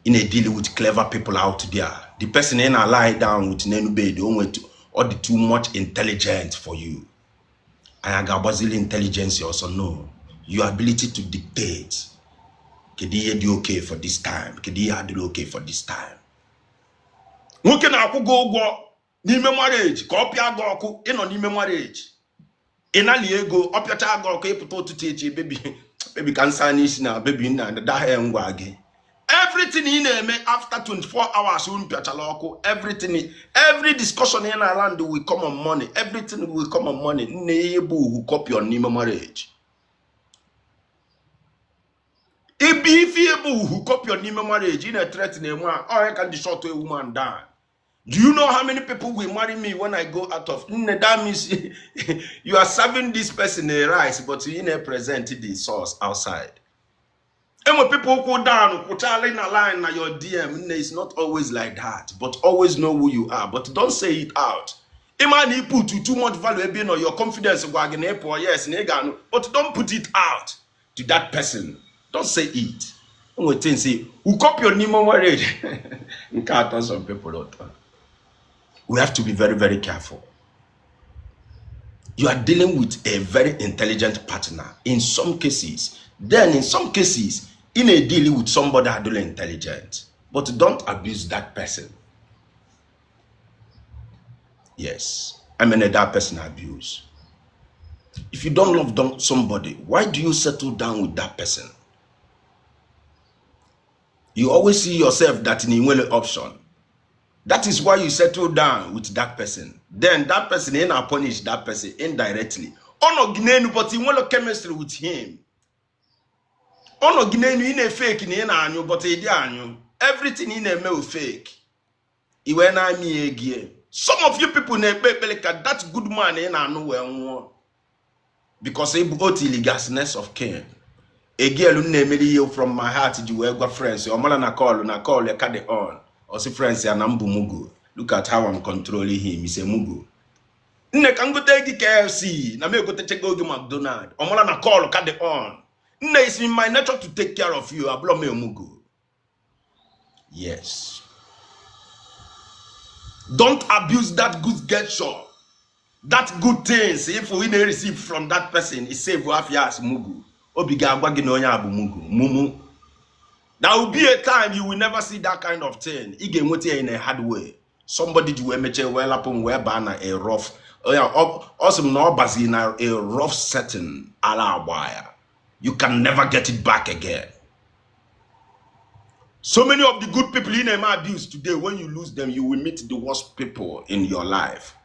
in a dealing with clever people out there. The person ị na-lie down with n'enu bed, o nwere ọ dị too much intelligent for you. Anyị ga-agbazili intelligence ọsọ? No, your ability to dictate kedu ihe dị okay for this time, kedu ihe adịrị okay for this time. Nwoke na-akwụ gị ụgwọ n'ime marriage ka ọ pịa gị ọkụ. Ịnọ n'ime marriage, ị nali ego, ọ pịacha gị ọkụ, ịpụta ụtụtụ echi, "Baby, baby, ka nsa n'isi na baby nna dahịa ngwa gị." Everything ị na-eme after 24 hours unu pịachala ọkụ, everything, every discussion ị na land will come on money. Everything will come on money. Nne, ihe bụ uhu copy n'ime marriage, ebe ife ihe bụ uhu copy n'ime marriage, ị na-threaten enwe a ọ ka ndị short a woman down. Do you know how many people will marry me when I go out of? Nne, that means you are serving this person a rice, but you na present the sauce outside. And when people go down, kwụchala na line na your DM, nne, it's not always like that. But always know who you are. But don't say it out. Ịma na put too much value ebe ị nọ, your confidence gwa gị na ị pụọ, yes, na ị ga-anụ, but don't put it out to that person. Don't say it. Nweta nsị ukopio n'ime marriage nke atọ some people ụtọ. We have to be very, very careful. You are dealing with a very intelligent partner in some cases. Then in some cases, in a dealing with somebody adult intelligent, but don't abuse that person. Yes, I mean that person abuse. If you don't love somebody, why do you settle down with that person? You always see yourself that in a option. That is why you settle down with that person. Then that person in punish that person indirectly. Ọ nọ gị n'enu, but ị nwere chemistry with him. Ọ nọ gị n'enu, ị na-efake na ị na-anyụ, but ị dị anyụ. Everything ị na-eme wụ fake. I wee na-amị ya egie. Some of you people na-ekpe ekpere ka that good man ị na-anụ wee nwụọ. Because ị bụ otili gasness of Cain. Egielu na-emeri ihe from my heart ji wee gwa friends, ọ mara na call na call ya ka dị on. Ọ sị friends ya na mbụ mugu. Look at how I'm controlling him. He's a mugu. Nne, ka m gote gị KFC na m egotechego gị McDonald. Ọ mara na call ka dị on. Nne, it's in my nature to take care of you. Abụrọ m emugo. Yes, don't abuse that good gesture, that good things if we na-receive from that person. Is save afia as mugu. Obi ga-agwa gị na onye a bụ mugu mumu. There will be a time you will never see that kind of thing. Ị ga-enweta ya in a hard way. Somebody ji wee mechie wee lapụ m wee baa na a rough, ọ sị m na ọ bazi na a rough setting, ala agba ya. You can never get it back again. So many of the good people ị na-eme abuse today, when you lose them, you will meet the worst people in your life.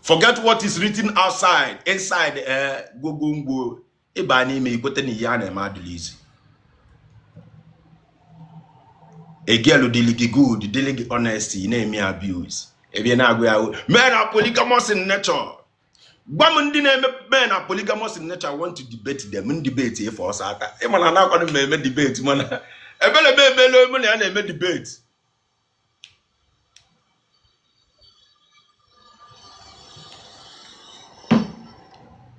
Forget what is written outside. Inside, gwogwongwo ịba n'ime ikwete na ihe a na-eme adịla izi. A girl dịlị gị good, dịlị gị honest, ị na-eme abuse. Ebe na-agụ ya, men are polygamous in nature. Gwa m ndị na-eme men are polygamous in nature. I want to debate them. M debate ife ọsọ aka. Ị mana na akwado m eme debate, mana ebele m emela mụ na ya na-eme debate.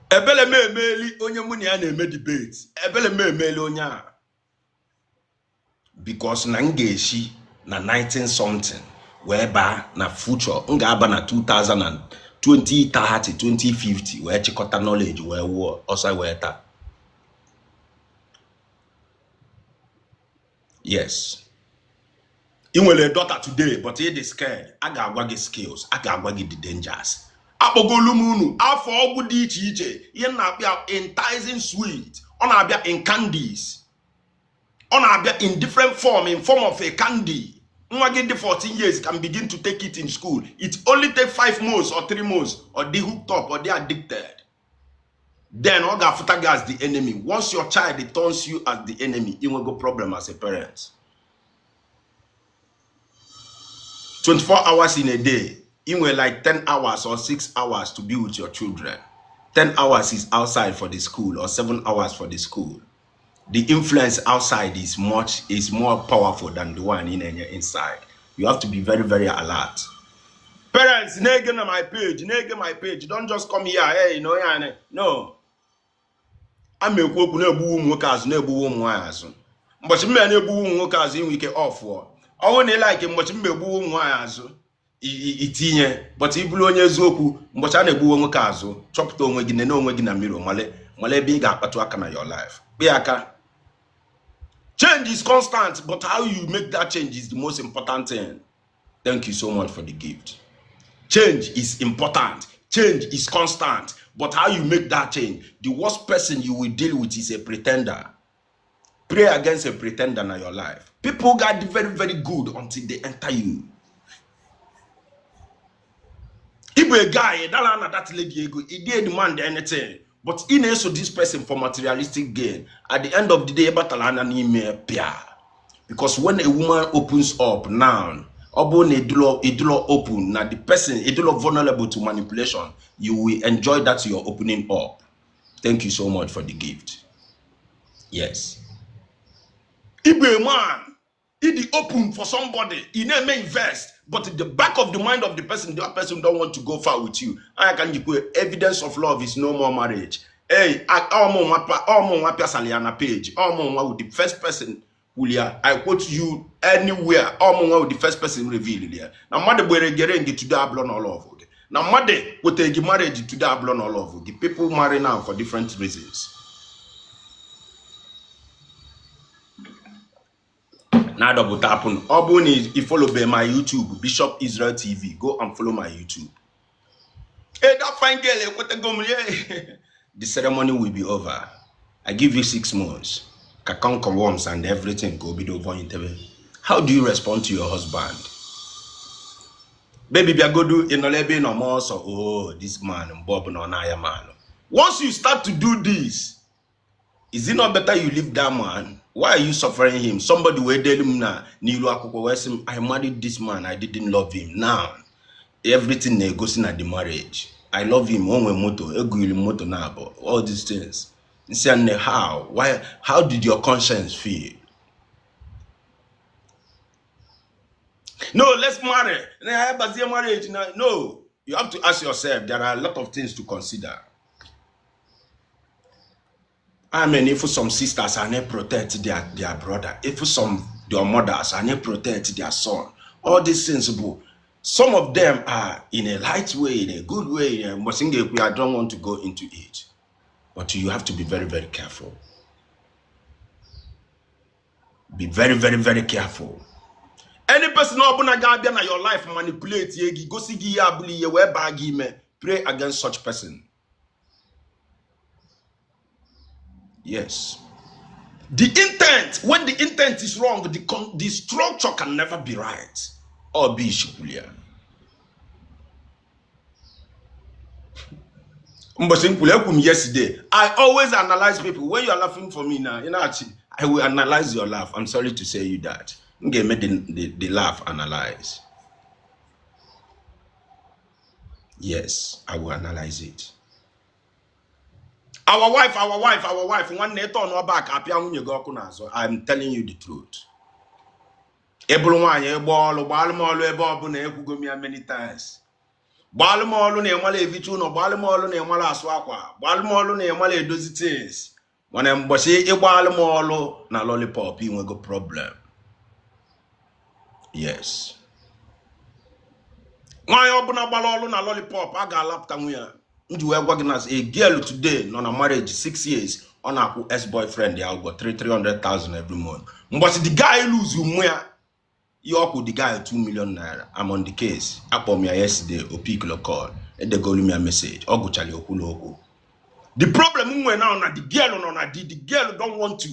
Ebele m emeli onye mụ na ya na-eme debate. Ebele m emeli onye a, because na m ga-esi na 19 something wee baa na future, m ga-aba na 2020, 30, 2050 wee chịkọta knowledge wee wụọ ọsọ wee taa. Yes, ị nwere daughter today, but ị dị scared. A ga-agwa gị skills, a ga-agwa gị the dangers. Akpọgolu m unu afọ ọgwụ dị iche iche, ihe m na-akpọ ya enticing sweet. Ọ na-abịa in candies, ọ na-abịa in different form, in form of a candy. Nwa gị dị 14 years can begin to take it in school. It only take 5 months or 3 months, or dị hooked up or dị addicted. Then ọ ga-afụta gị as the enemy. Once your child turns you as the enemy, ị nwego problem as a parent. 24 hours in a day, ị nwere like 10 hours or 6 hours to be with your children. 10 hours is outside for the school, or 7 hours for the school. The influence outside is more powerful than the one in and inside. You have to be very, very alert. Parents, na-ege na my page, na-ege my page. Don't just come here, hey, no, yeah, no. A ma ekwu okwu na-egbuwe ụmụ nwoke azụ, na-egbuwe ụmụ nwaanyị azụ. Mbọchị mma na-egbuwe ụmụ nwoke azụ, inwe ike ọfụọ. Ọ bụrụ na ị like mbọchị mma egbuwe ụmụ nwaanyị azụ, itinye. But ị bụrụ onye eziokwu, mbọchị a na-egbuwe nwoke azụ, chọpụta onwe gị, nene onwe gị na mirror, male male ebe ị ga-akpatụ aka na your life. Kpee aka. Change is constant, but how you make that change is the most important thing. Thank you so much for the gift. Change is important. Change is constant, but how you make that change. The worst person you will deal with is a pretender. Pray against a pretender in your life. People got very, very good until they enter you. If a guy that na that lady ego, he didn't demand anything, but he na-eso this person for materialistic gain. At the end of the day, batala na n'ime pịa. Because when a woman opens up now, ọ bụrụ na ịdụlọ open na the person, ịdụlọ vulnerable to manipulation, you will enjoy that your opening up. Thank you so much for the gift. Yes, if a man he open for somebody, he na-eme invest, but in the back of the mind of the person, that person don't want to go far with you. I can jikwe evidence of love is no more marriage. Hey, ọmụ nwa pịasara ya na page. Ọmụ nwa with the first person kwulia. I quote you anywhere. Ọmụ nwa with the first person reveal ya na mmadụ gbere gere gị today abụlọ na love gị, na mmadụ kweta gị marriage today abụlọ na love gị. People marry now for different reasons. Na double tap. Ọ bụrụ na ị follow my YouTube, Bishop Israel TV, go and follow my YouTube. Hey, that fine girl ekwetego m. Yeah. The ceremony will be over. I give you 6 months ka conquer worms and everything go bido vointebe. How do you respond to your husband? Baby, bịagodu, ị nọrọ ebe ị nọ ma ọsọ. Oh, this man, mgbe ọbụla ọ na-aya man. Once you start to do this, is it not better you leave that man? Why are you suffering him? Somebody wee delu m na n'ilu akwụkwọ wee sị m, "I married this man, I didn't love him. Now everything na-egosi na the marriage. I love him, o nwe moto, egwuri m moto na abụọ, all these things." Nsị nne, how, why, how did your conscience feel? No, let's marry na ya bazie marriage na. No, you have to ask yourself. There are a lot of things to consider. I mean, if some sisters are not protect their brother, if some Their mothers and they protect their son. All these things bụ, some of them are in a light way, in a good way. Mbọsị m ga-ekwu, I don't want to go into it, but you have to be very, very careful. Be very, very, very careful. Any person ọbụla ga-abịa na your life manipulate ye gị, gosi gị ihe abụla ihe wee baa gị ime, pray against such person. Yes, the intent, when the intent is wrong, the structure can never be right. Ọ bụ ishikwulia mbọsị m kwuru, ekwu m yesterday, I always analyze people. When you are laughing for me now, you know, I will analyze your laugh. I'm sorry to say you that m ga-eme the laugh analyze. Yes, I will analyze it. Our wife, our wife, our wife, nwanne, ịtọ n'ọba ka apịa nwunye gị ọkụ n'azụ. I'm telling you the truth. Ị bụrụ nwaanyị, ịgba ọlụ, gbaalụ m ọlụ ebe ọbụla. Ekwugo m ya many times. Gbaalụ m ọlụ na ịmala evicha ụlọ, gbaalụ m ọlụ na ịmala asụ akwa, gbaalụ m ọlụ na ịmala edozi things. Mana mgbọsị ịgbaalụ m ọlụ na lollipop, inwego problem. Yes, nwaanyị ọbụla gbara ọlụ na lollipop, a ga-alapụta nwunye ya. M ji wee gwa gị na a girl today nọ na marriage 6 years, ọ na-akwụ ex boyfriend ya ụgwọ 3 300,000 every month. Mgbọsị the guy lose mụ ya, ihe ọkwụ the guy 2 million naira. I'm on the case. Akpọ m ya yesterday, o pick call. Edegolu m ya message, ọ gụchara okwu na okwu. The problem m nwere now na the girl nọ na di, the girl don't want to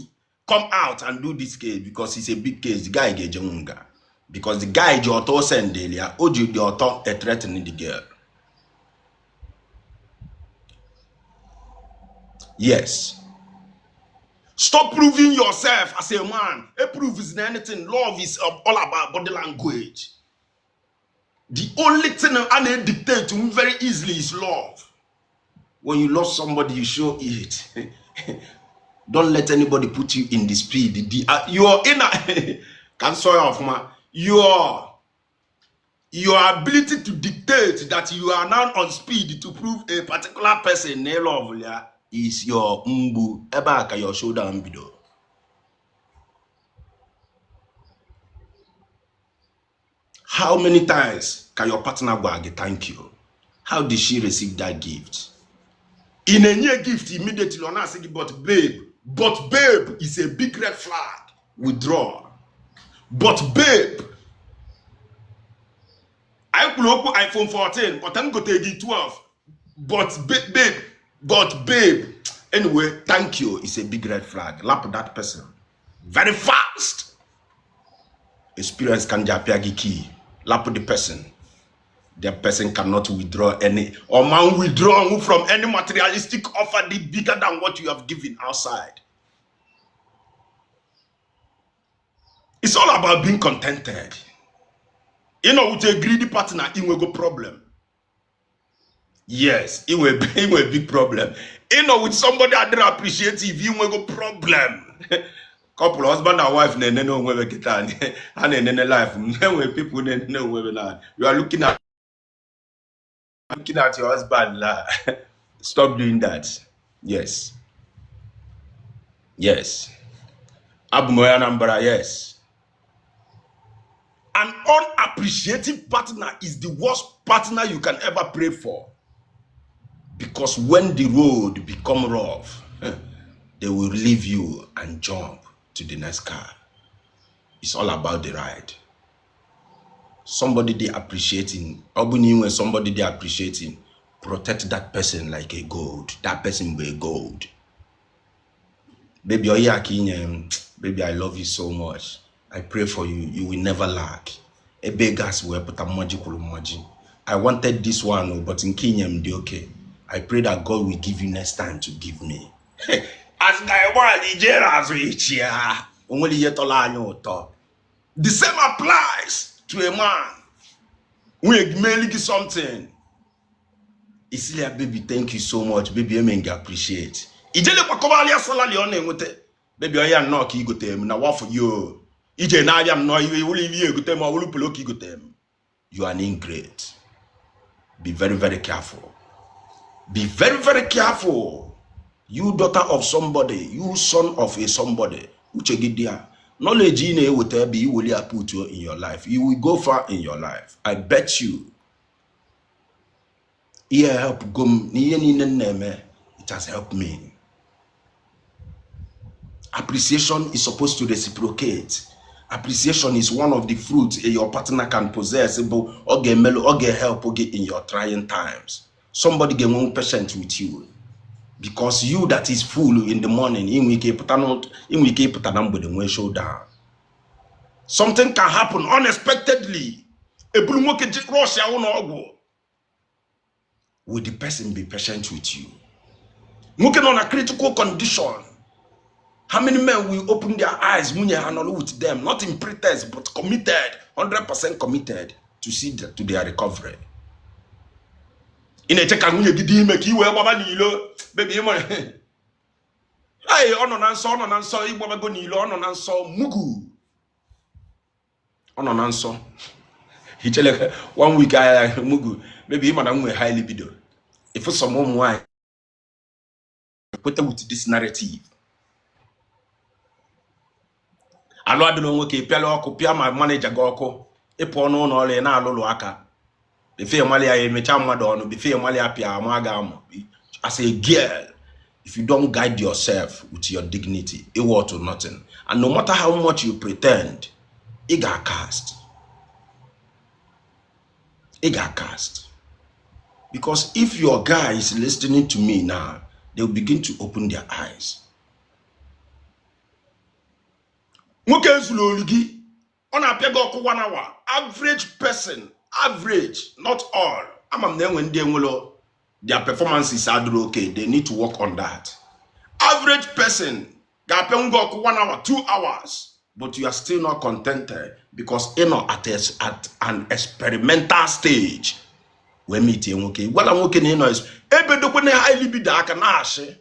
come out and do this case because it's a big case. The guy ga-eje nga because the guy ji ọtọ send ya, o ji dị ọtọ e threaten the girl. Yes. Stop proving yourself as a man. A proof is anything. Love is all about body language. The only thing I can dictate to very easily is love. When you love somebody, you show it. Don't let anybody put you in the speed. The your inner can sorry of my your ability to dictate that you are now on speed to prove a particular person na love ya is your mgbu. Ebe a ka your shoulder mbido. How many times can your partner gwa gị thank you? How did she receive that gift? Ị na-enye gift immediately, ọ na-asị gị, "But babe." "But babe" is a big red flag. Withdraw. "But babe," anyị kwuru okwu iPhone 14, but m gotere gị 12. "But babe, but babe." Anyway, thank you is a big red flag. Lap that person very fast. Experience can apịa gị key. Lap the person. The person cannot withdraw any or man withdraw from any materialistic offer the bigger than what you have given outside. It's all about being contented. With a greedy partner, inwego problem. Yes, inwe big problem. With somebody that don't appreciate if inwego problem. Couple, husband and wife, na-enene onwe kịta, ha na-enene life. Enwe people na-enene onwe na you are looking at your husband la. Stop doing that. Yes. Abụ m onye Anambra. Yes. An unappreciative partner is the worst partner you can ever pray for, because when the road become rough, they will leave you and jump to the next car. It's all about the ride. Somebody they appreciating, ọ bụ na inwe somebody they appreciating, protect that person like a gold. That person be a gold. Baby, oyi aka inye m. Baby, I love you so much. I pray for you, you will never lack. Ebe gas wee pụta, mmaji kwuru mmaji. I wanted this one o, but nke inye m dị okay. I pray that God will give you next time to give me. As ka nwaanyị ijere azụ echi ya, o nwere ihe tọrọ anyị ụtọ. The same applies to a man. Nwunye gị meeli gị something, isili ya, "Baby, thank you so much. Baby, eme gị appreciate." Ijele kwakọbalịa salary ọ na-enweta. "Baby, ọya nnọọ ka igote m na wafọ yo ije na-abịa nnọọ iwe wụrụ ihe egote m, ọ wụrụ polo ka igote m." You are an ingrate. Be very, very careful. Be very, very careful. You daughter of somebody, you son of a somebody, uche gị dị ya. Knowledge ị na-eweta ebe iweli ya put in your life, you will go far in your life. I bet you. Ihe help go m n'ihe niile m na-eme, it has helped me. Appreciation is supposed to reciprocate. Appreciation is one of the fruits your partner can possess. Bụ ọ ga-emelụ, ọ ga-help gị in your trying times. Somebody ga-enwe patient with you because you that is full in the morning, inwe ike ịpụta inwe ike ịpụta na mgbede nwee showdown. Something can happen unexpectedly. Eburu nwoke rush ya ụlọ ọgwụ. Will the person be patient with you? Nwoke nọ na critical condition. How many men will open their eyes nwunye ha nọrọ with them, not in pretext but committed, 100% committed to see to their recovery? Ị na-eche ka nwunye gị dị ime ka ị wee gbaba n'ilo. Baby, ịma hey, ọ nọ na nsọ, ọ nọ na nsọ, ịgbabago n'ilo, ọ nọ na nsọ, mugu, ọ nọ na nsọ. Ichele one week ahịa, mugu, baby, ịma na m nwere high libido. Ifu some ụmụ nwaanyị kweta with this narrative. Alụ adịla nwoke, pịala ọkụ, pịa ma manager gị ọkụ, ịpụọ n'ụlọ ọrụ, ị na-alụlụ aka befe mali ya, emecha mmadụ ọnụ befe mali ya, pịa ama ga amụ. As a girl, if you don't guide yourself with your dignity, it worth to nothing. And no matter how much you pretend, ị ga-cast, ị ga-cast. Because if your guy is listening to me now, they'll begin to open their eyes. Nwoke ezuru olu gị, ọ na-apịa gị ọkụ one hour. Average person, average, not all, ama m na enwe ndị enwelo their performances adịrị okay, they need to work on that. Average person ga-apịa gị ọkụ one hour, 2 hours, but you are still not contented because ị nọ at an experimental stage. Wee meetie nwoke, gwala nwoke na ị nọ ebedokwana high libido aka na-ashị,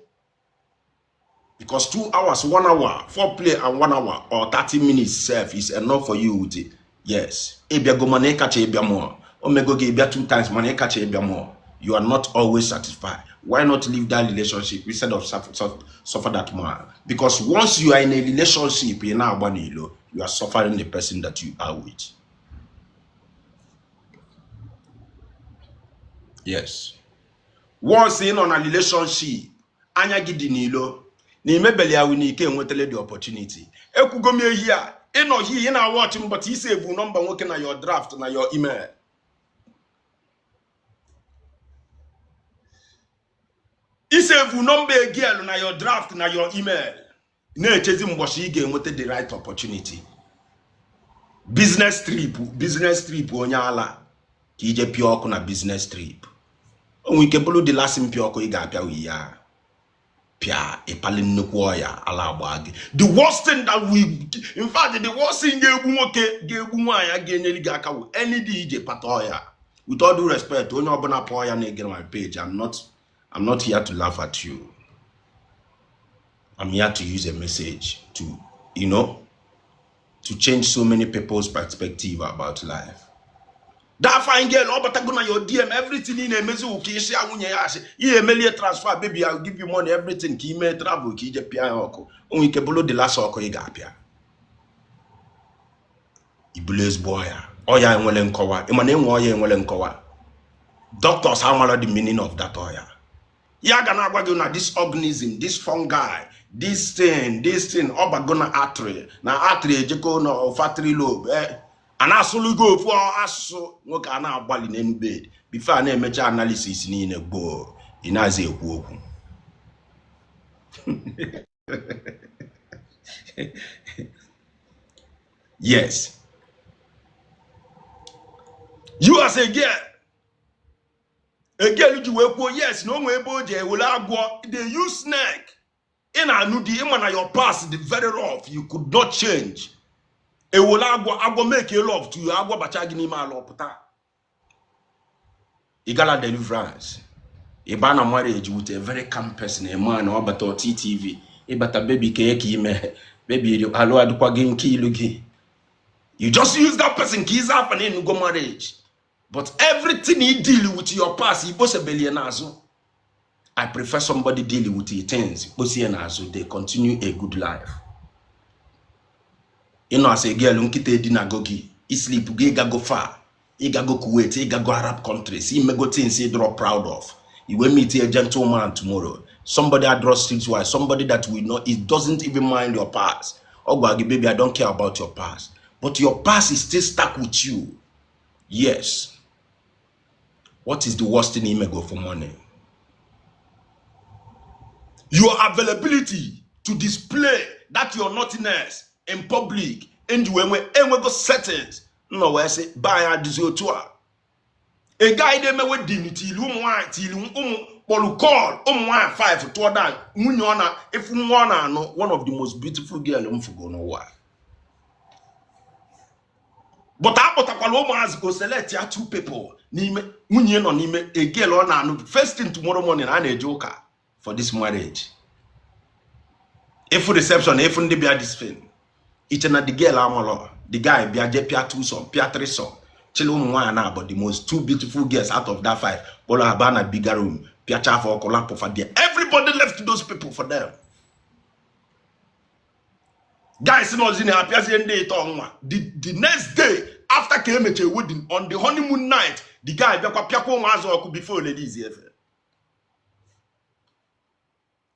because 2 hours, one hour foreplay and one hour or 30 minutes self is enough for you with it. Yes, ịbịago, mana ịkacha ịbịa mụọ o mego gị ịbịa two times, mana ịkacha ịbịa mụọ, you are not always satisfied. Why not leave that relationship instead of suffer that man? Because once you are in a relationship, ị na-agba n'ilo, you are suffering the person that you are with. Yes, once ị nọ na relationship, anya gị dị n'ilo na imebeli ya na ike enwetala the opportunity. Ekwugo m ehi a, ịnọ hi, ị na-watch m, but isave number nwoke na your draft na your email. Isave number girl na your draft na your email, na-echezi mgbọchị ị ga-enweta the right opportunity. Business trip, business trip, onye ala ka ije pịa ọkụ na business trip, o nwere ike bụrụ the last mpịa ọkụ ị ga-apịa wi ya pịa, ịpali nnukwu ọya ala agba gị. The worst thing that we, in fact, the worst thing ga-egbu nwoke, ga-egbu nwaanyị a ga-enyere gị aka wụ any day ije pata ọya. With all due respect, onye ọbụla pụọ ya na-egere my page, I'm not here to laugh at you. I'm here to use a message to change so many people's perspective about life. That fine girl, ọ batago na your DM, everything ị na-emezi wụ ka isi nwunye ya asị ihe emelie transfer, baby, I'll give you money, everything, ka ime travel ka ije pịa ya ọkụ. O nwere ike bụrụ the last ọkụ ị ga-apịa. Ibulu ezigbo ọya, ọya enwere nkọwa. Ị ma na enwe ọya enwere nkọwa? Doctors amara the meaning of that ọya. Ya ga na-agwa gị na this organism, this fungi, this thing, this thing, ọ bago na artery, na artery ejeko na olfactory lobe, a na-asụlụ gị ofu asụsụ. Nwoke a na-agbalị n'elu bed before a na-emecha analysis niile gboo, ị na-aza ekwu okwu. Yes, you as a girl, a girl ji wee kwuo yes na o nwee ebe o ji ewere agwọ, they use snake. Ị na-anụ di, ịma na your past dị very rough, you could not change. Ewere agwọ, agwọ make a love to you, agwọ bacha gị n'ime ala ọpụta. Ị gala deliverance, ị baa na marriage with a very calm person, a man ọ bata TTV, ịbata, baby, ka ka ime, baby, alụ adịkwa gị nke ilu gị. You just use that person ka ịza afa na enugo marriage, but everything you deal with your past, ikposebelie n'azụ. I prefer somebody deal with the things kposie n'azụ, they continue a good life. Ịnọ as a girl, nkịta edinago gị, isleep gị, ịgago far, ịgago Kuwait, ịgago Arab countries, imego things ị dịrọ proud of. You will meet a gentleman tomorrow, somebody adịrọ streetwise, somebody that will not, it doesn't even mind your past. Ọ gwa gị, "Baby, I don't care about your past," but your past is still stuck with you. Yes. What is the worst thing imego for money? Your availability to display that your nothingness in public. Enji wee nwe enwego settings nọ wee sị be anyị adịzi otu a. A guy na-eme wedding tili ụmụ nwaanyị, tili ụmụ kpọrọ call ụmụ nwaanyị 5 tụọ down nwunye ọ na ịfụ nwa ọ na-anụ, one of the most beautiful girl m fụgo n'ụwa. But akpọtakwala ụmụazị ka o select ya two people n'ime nwunye nọ n'ime a girl ọ na-anụ. First thing tomorrow morning, a na-eje ụka for this marriage. Ịfụ reception, ịfụ ndị bịa this thing, iche na the girl amalọ. The guy bịa jee pịa twosome, pịa threesome, chịrị ụmụ nwaanyị na-abụ, the most two beautiful girls out of that five, kpọrọ ha baa na bigger room, pịacha afọ ọkụ, lapụ fa there. Everybody left those people for them. Guys nọzi na apịazie ndị ịtọ nwa. The next day after ka emechara wedding, on the honeymoon night, the guy bịakwa pịakwa ụmụazụ ọkụ before ladies efe.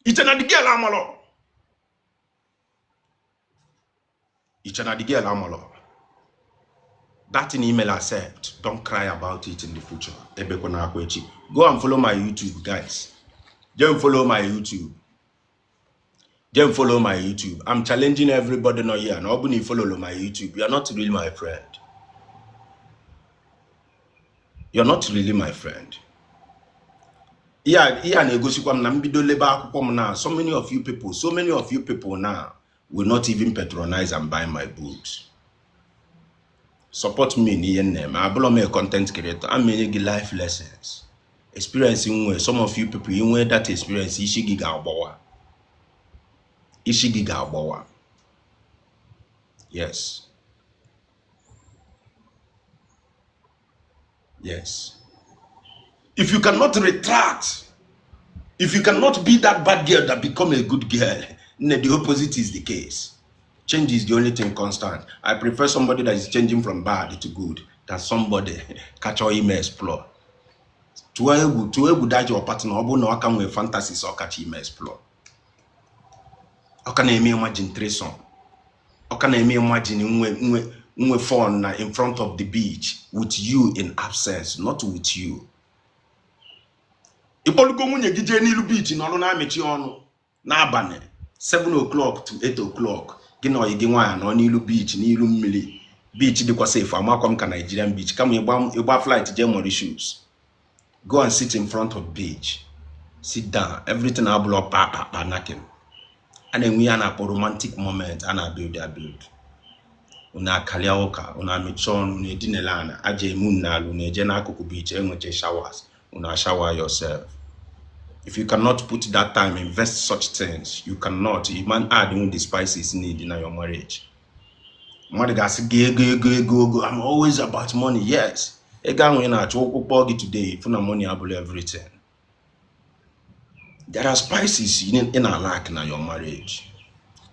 Iche na the girl amalọ, iche na the girl amalọ. That thing email accept, don't cry about it in the future. Ebekwana akwa echi. Go and follow my YouTube, guys. Just follow my YouTube. Then follow my YouTube. I'm challenging everybody not here. And open follow my YouTube. You are not really my friend. You're not really my friend. Ihe a na-egosikwa m na mbido lebe akwụkwọ m now. So many of you people, so many of you people now will not even patronize and buy my books. Support me n'ihe m na-eme. Abụrọ m a content creator. I'm enye gị life lessons. Experience nwe. Some of you people, inwe that experience, isi gị ga-agbawa. Isi gị ga-agbawa. Yes. Yes. If you cannot retract, if you cannot be that bad girl that become a good girl, then the opposite is the case. Change is the only thing constant. I prefer somebody that is changing from bad to good than somebody catch all ime explore. Tụọ egwu, tụọ egwu that your partner, ọ bụrụ na ọ ka nwee fantasies ọ kacha ime explore. Ọ ka na-eme imagine threesome. Ọ ka na-eme imagine nwe nwe nwe fun na in front of the beach with you in absence, not with you. Ịkpọlugo nwunye gị jee n'ilu beach nọrọ na-amechi ọnụ n'abalị 7 o'clock to 8 o'clock, gị na ọyị gị nwaanyị nọ n'ilu beach, n'ilu mmiri. Beach dịkwa safe, amakwa m ka Nigerian beach. Kama ịgba flight jee Mauritius, go and sit in front of beach, sit down. Everything abụlọ pa pa pa knacking. A na-enwe ihe a na-akpọ romantic moment, a na-abuild abuild. Unu akarịa ụka, unu amechi ọnụ, unu edinela ana aja emu n'ala, unu eje n'akụkụ beach enweche showers, unu shower yourself. If you cannot put that time, invest such things, you cannot. You man add in the spices need in your marriage. Mmadụ ga-asị gị ego, ego, ego, ego. I'm always about money. Yes. Ego ahụ ị na-achọ, ụkwụ kpọọ gị today, fụ na money abụrụ everything. There are spices ị na-lack na your marriage.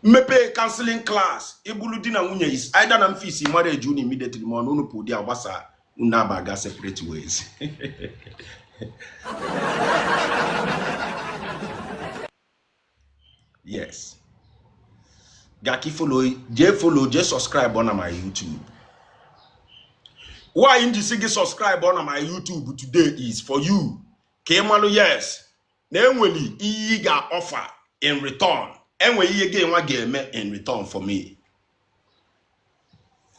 Mmepe counseling class, ịbụrụ di na nwunye, is either na mfisi marriage unu immediately ma ọ na unu pụ di agbasa, unu abaga separate ways. Yes. Gaa ka follow, jee follow, jee subscribe na my YouTube. Why m ji sị gị subscribe na my YouTube today is for you ka ị malụ, yes, na enwere ihe ị ga-offer in return, enwere ihe gị nwa ga-eme in return for me.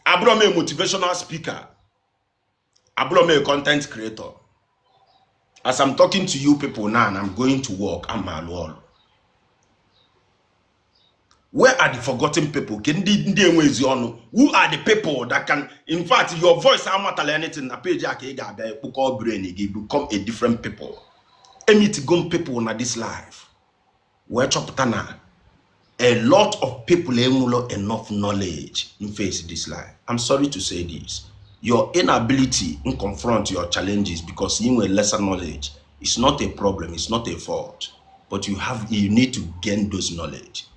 Abụrọ m a motivational speaker, abụrọ m a content creator. As I'm talking to you people now and I'm going to work, I'm alụ ọrụ. Where are the forgotten people? Ke ndị ndị enwezi ọnụ? Who are the people that can, in fact, your voice amatala anything na page a ka ị ga-abịa ekpokọ brain gị, become a different people. Emitigo people na this life wee chọpụta na a lot of people enwelo enough knowledge in face this life. I'm sorry to say this. Your inability in confront your challenges because you nwere lesser knowledge is not a problem, it's not a fault. But you need to gain those knowledge.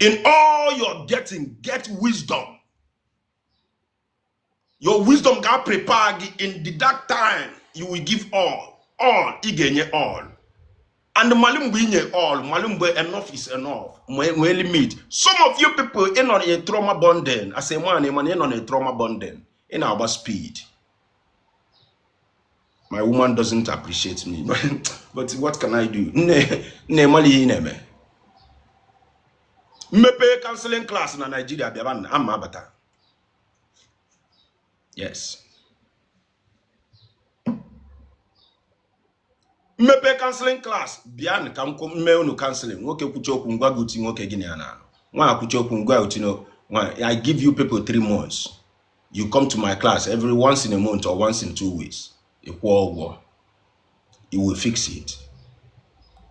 In all you're getting, get wisdom. Your wisdom ga prepare gị in the dark time. You will give all. All. Ị ga-enye all. And mali mgbe ị nye all, mali mgbe enough is enough. Nwee limit. Some of you people ị nọ na trauma bonding. As a man, ị nọ na trauma bonding. Ị na-agba speed. My woman doesn't appreciate me. But what can I do? Nne mali ihe ị na-eme. Mmepe counseling class na Nigeria bịaba na ama abata. Yes. Mmepe counseling class bịa ka m mee unu counseling. Nwoke kwuchi okwu ngwa gị uti nwoke gị na ya na-anụ. Nwa kwuchi okwu ngwa uti no. I give you people 3 months. You come to my class every once in a month or once in 2 weeks. Ị kwụọ ụgwọ. You will fix it.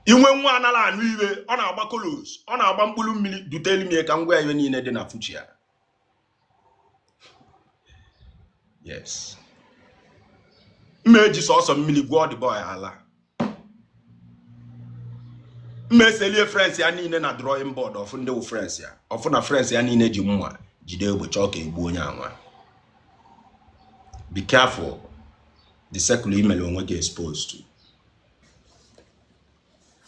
Inwe nwa anara anụ iwe, ọ na-agba kolos, ọ na-agba mkpụrụ mmiri, dutelu m ya ka m gwa ya ihe niile dị na future ya. Yes. Mma eji sọsọ mmiri gwọọ the boy ala. Mma eselie friends ya niile na drawing board ọfụ ndị wụ friends ya. Ọfụ na friends ya niile ji mma jide egbe chọọ ka egbuo onye anwa. Be careful the circle email onwe gị exposed to.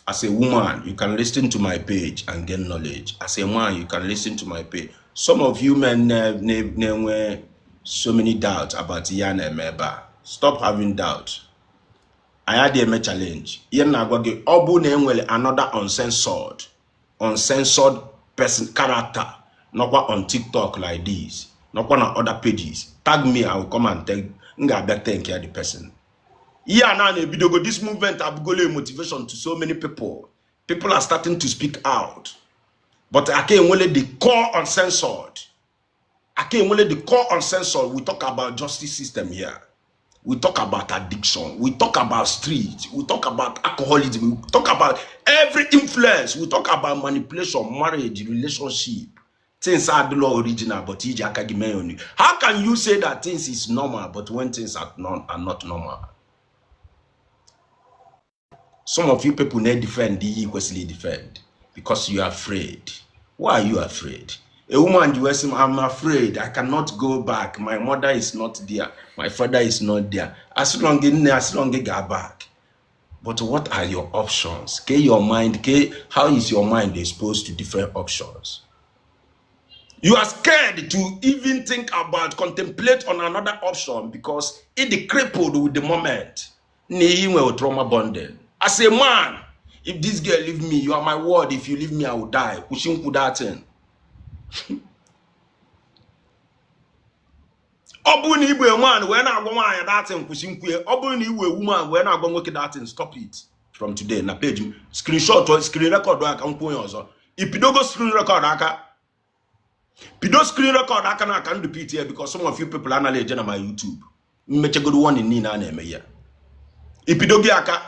As a woman, you can listen to my page and gain knowledge. As a man, you can listen to my page. Some of you men na-enwe so many doubts about ihe a na-eme ebe a. Stop having doubt. Anyị adịghị eme challenge. Ihe m na-agwa gị, ọ bụ na enwere another uncensored person character nọkwa on TikTok like this, nọkwa na other pages, tag me, I will come and tell, m ga-abịa thank the person. Ihe a na na-ebidogo this movement abụgolo a motivation to so many people. People are starting to speak out. But aka enwele the core uncensored. Aka enwele the core uncensored. We talk about justice system here. We talk about addiction. We talk about street. We talk about alcoholism. We talk about every influence. We talk about manipulation, marriage, relationship. Things are the law original, but iji aka gị mee onu. How can you say that things is normal, but when things are not normal? Some of you people need defend the kwesịrị defend because you are afraid. Why are you afraid? A woman, you ask him, I'm afraid. I cannot go back. My mother is not there. My father is not there. As long as long as go back. But what are your options? K your mind, K, how is your mind exposed to different options? You are scared to even think about, contemplate on another option because it is crippled with the moment. Trauma bonding. As a man, if this girl leave me, you are my word. If you leave me, I will die. That thing. Ọ bụrụ na igwe man wee na-agwa nwaanyị datin kwụsị nkwue, ọ bụrụ na iwe woman wee na-agwa nwoke datin, stop it from today. Na page m screenshot, screen record aka nkwụ onye ọzọ. Ipidogo screen record aka, bido screen record aka na aka ndụ pt ya, because some of you people anaghị eje na my YouTube. Mmechegoro warning niile a na-eme ya. Ibido gị aka,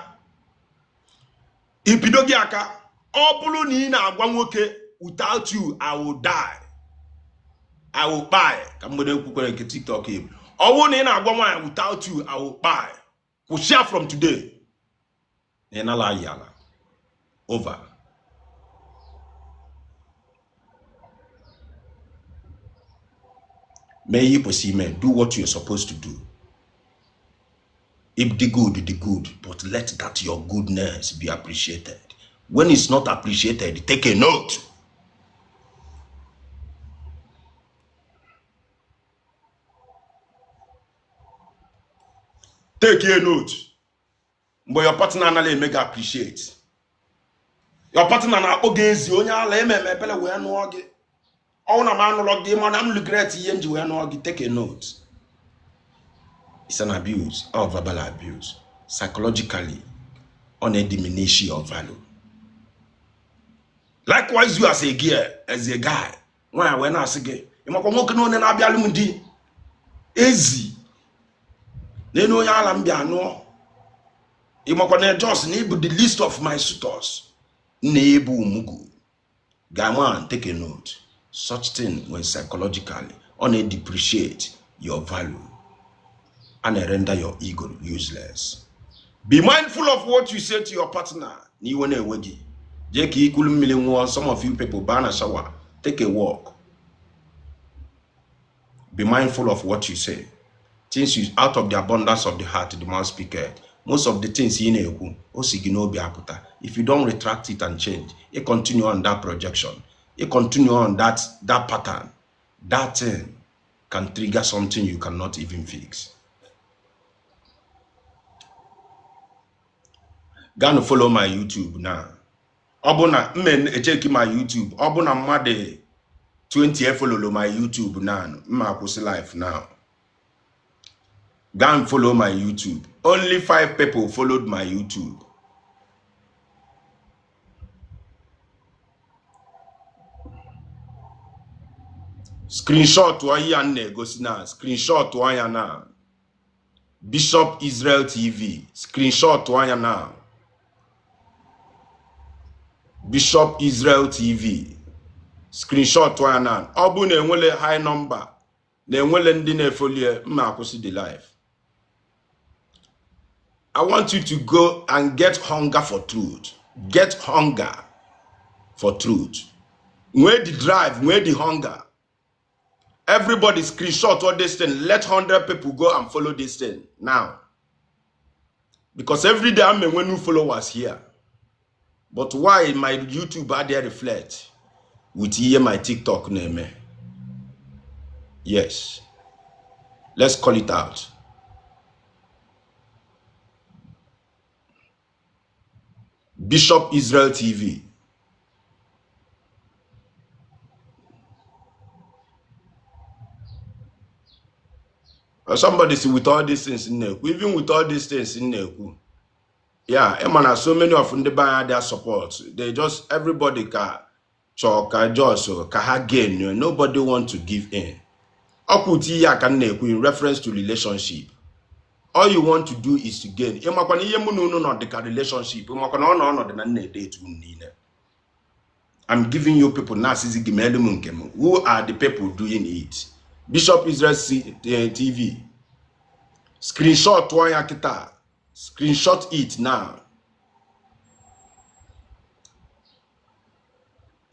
ibido gị aka. Ọ bụrụ na ị na-agwa nwoke without you I will die, I will buy, ka mgbede ekwukwere nke TikTok ebu. Ọ bụrụ na ị na-agwa nwaanyị without you I will buy, kwụsịa from today. Na ị nala ayi ala over. Mee ihe kwesịrị ime. Do what you're supposed to do. If the good, the good, but let that your goodness be appreciated. When it's not appreciated, take a note. Take a note. Mgbe your partner anaghị eme gị appreciate. Your partner na-akpọ gị ezi onye ala eme eme ebele wee nụọ gị. Ọ na m anụlọ gị mana m regret ihe m ji wee nụọ gị. Take a note. It's an abuse, or verbal abuse. Psychologically, on a diminish your value. Likewise, you as a girl, as a guy, when I say gay, you must come on and abia lundi. Ezi. Nenu ya ala mbia no. You must just need the list of my suitors. Nebu mugu. Guy man, take a note. Such thing when psychologically on a depreciate your value and render your ego useless. Be mindful of what you say to your partner. Some of you people ban a shower. Take a walk. Be mindful of what you say. Things you out of the abundance of the heart, the mouth speaketh. Most of the things ị na-ekwu, o si gị n'obi apụta. If you don't retract it and change, you continue on that projection. You continue on that pattern. That thing can trigger something you cannot even fix. Go and follow my YouTube now. Ọ bụ na m echeki my YouTube, ọ bụ na mmadụ 20 efololo my YouTube now, m akwụsị live now. Go and follow my YouTube. Only 5 people followed my YouTube. Screenshot ya na-egosi na screenshot ya na Bishop Israel TV. Screenshot ya na Bishop Israel TV. Screenshot ya na ọ bụ na enwele high number na enwele ndị na-efolie mma akwụsị the life. I want you to go and get hunger for truth. Get hunger for truth. Nwee the drive, nwee the hunger. Everybody screenshot all this thing. Let 100 people go and follow this thing now. Because every day I'm a new followers here. But why my YouTube are there reflect with here my TikTok name? Yes. Let's call it out. Bishop Israel TV. Somebody see with all these things in there, even with all these things in there, yeah, man, so many of them buy their support. They just everybody can talk, just can gain. Nobody want to give in. In reference to relationship, all you want to do is to gain. Relationship. I'm giving you people narcissistic. Who are the people doing it? Bishop Israel TV. Screenshot one kita. Screenshot it now.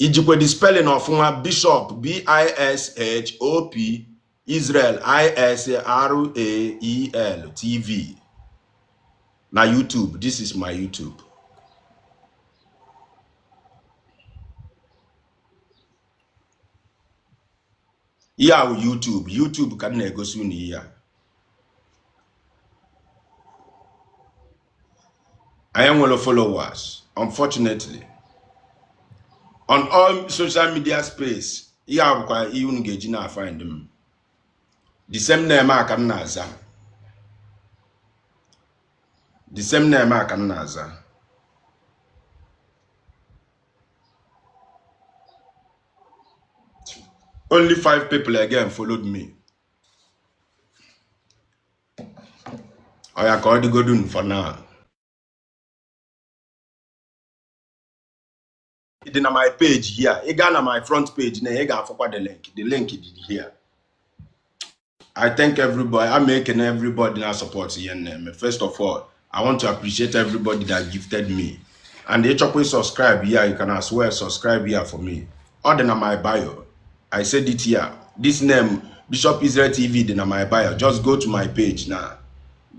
Ijikwe the spelling of Bishop B-I-S-H-O-P Israel I-S-R-A-E-L TV. Now YouTube. This is my YouTube. Yeah, YouTube. YouTube can negotiate here. I am one of followers, unfortunately. On all social media space, yeah, you engage now find them. The same name I can naza. The same name I can naza. Only 5 people again followed me. I called the good for now. It's in my page here. It got on my front page. Now you got the link. The link is here. I thank everybody. I'm making everybody now support here. First of all, I want to appreciate everybody that gifted me. And the chocolate subscribe here. You can as well subscribe here for me. Other than my bio. I said it here. This name, Bishop Israel TV, in my bio. Just go to my page now.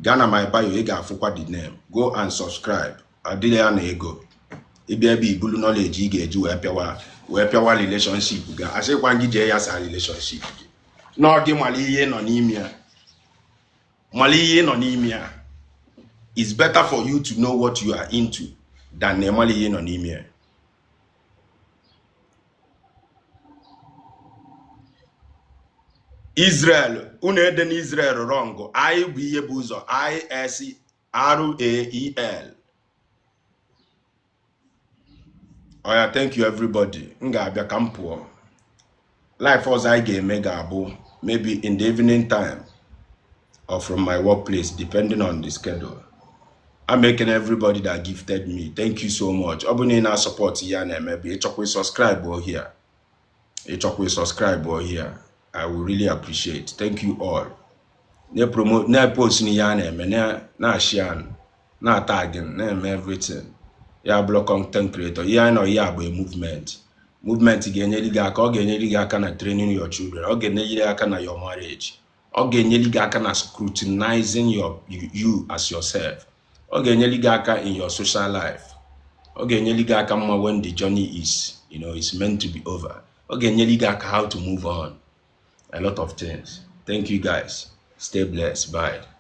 Ghana my bio, you got the name. Go and subscribe. I did an ego. Ibe bulu knowledge ị ga-eji wee pịawa relationship ga asịkwa gị jee ya sa relationship gị na gị mara ihe nọ n'ime ya mara ihe nọ n'ime ya. It's better for you to know what you are into than na mara ihe nọ n'ime ya. Israel unu ede na Israel wrong. I bụ ihe bụ ụzọ I-S-R-A-E-L. Oh yeah, thank you everybody. M ga-abịa ka m pụọ. Life ọzọ anyị ga-eme ga-abụ maybe in the evening time or from my workplace, depending on the schedule. I'm making everybody that gifted me. Thank you so much. Ọ bụ na ị na-support ya na-eme bụ ịchọkwa subscribe or here. Ịchọkwa subscribe or here. I will really appreciate. Thank you all. Na-promote, na-post na ya na-eme, na-share, na-tag, na-eme everything. Yeah, block content creator. Yeah, I know. Yeah, but a movement. Movement ga-enyere gị aka. Ọ ga-enyere gị aka na training your children. Ọ ga-enyere gị aka na your marriage. Ọ ga-enyere gị aka na scrutinizing you as yourself. Ọ ga-enyere gị aka in your social life. Ọ ga-enyere gị aka mma when the journey is you know is meant to be over. Ọ ga-enyere gị aka how to move on, a lot of things. Thank you, guys. Stay blessed. Bye.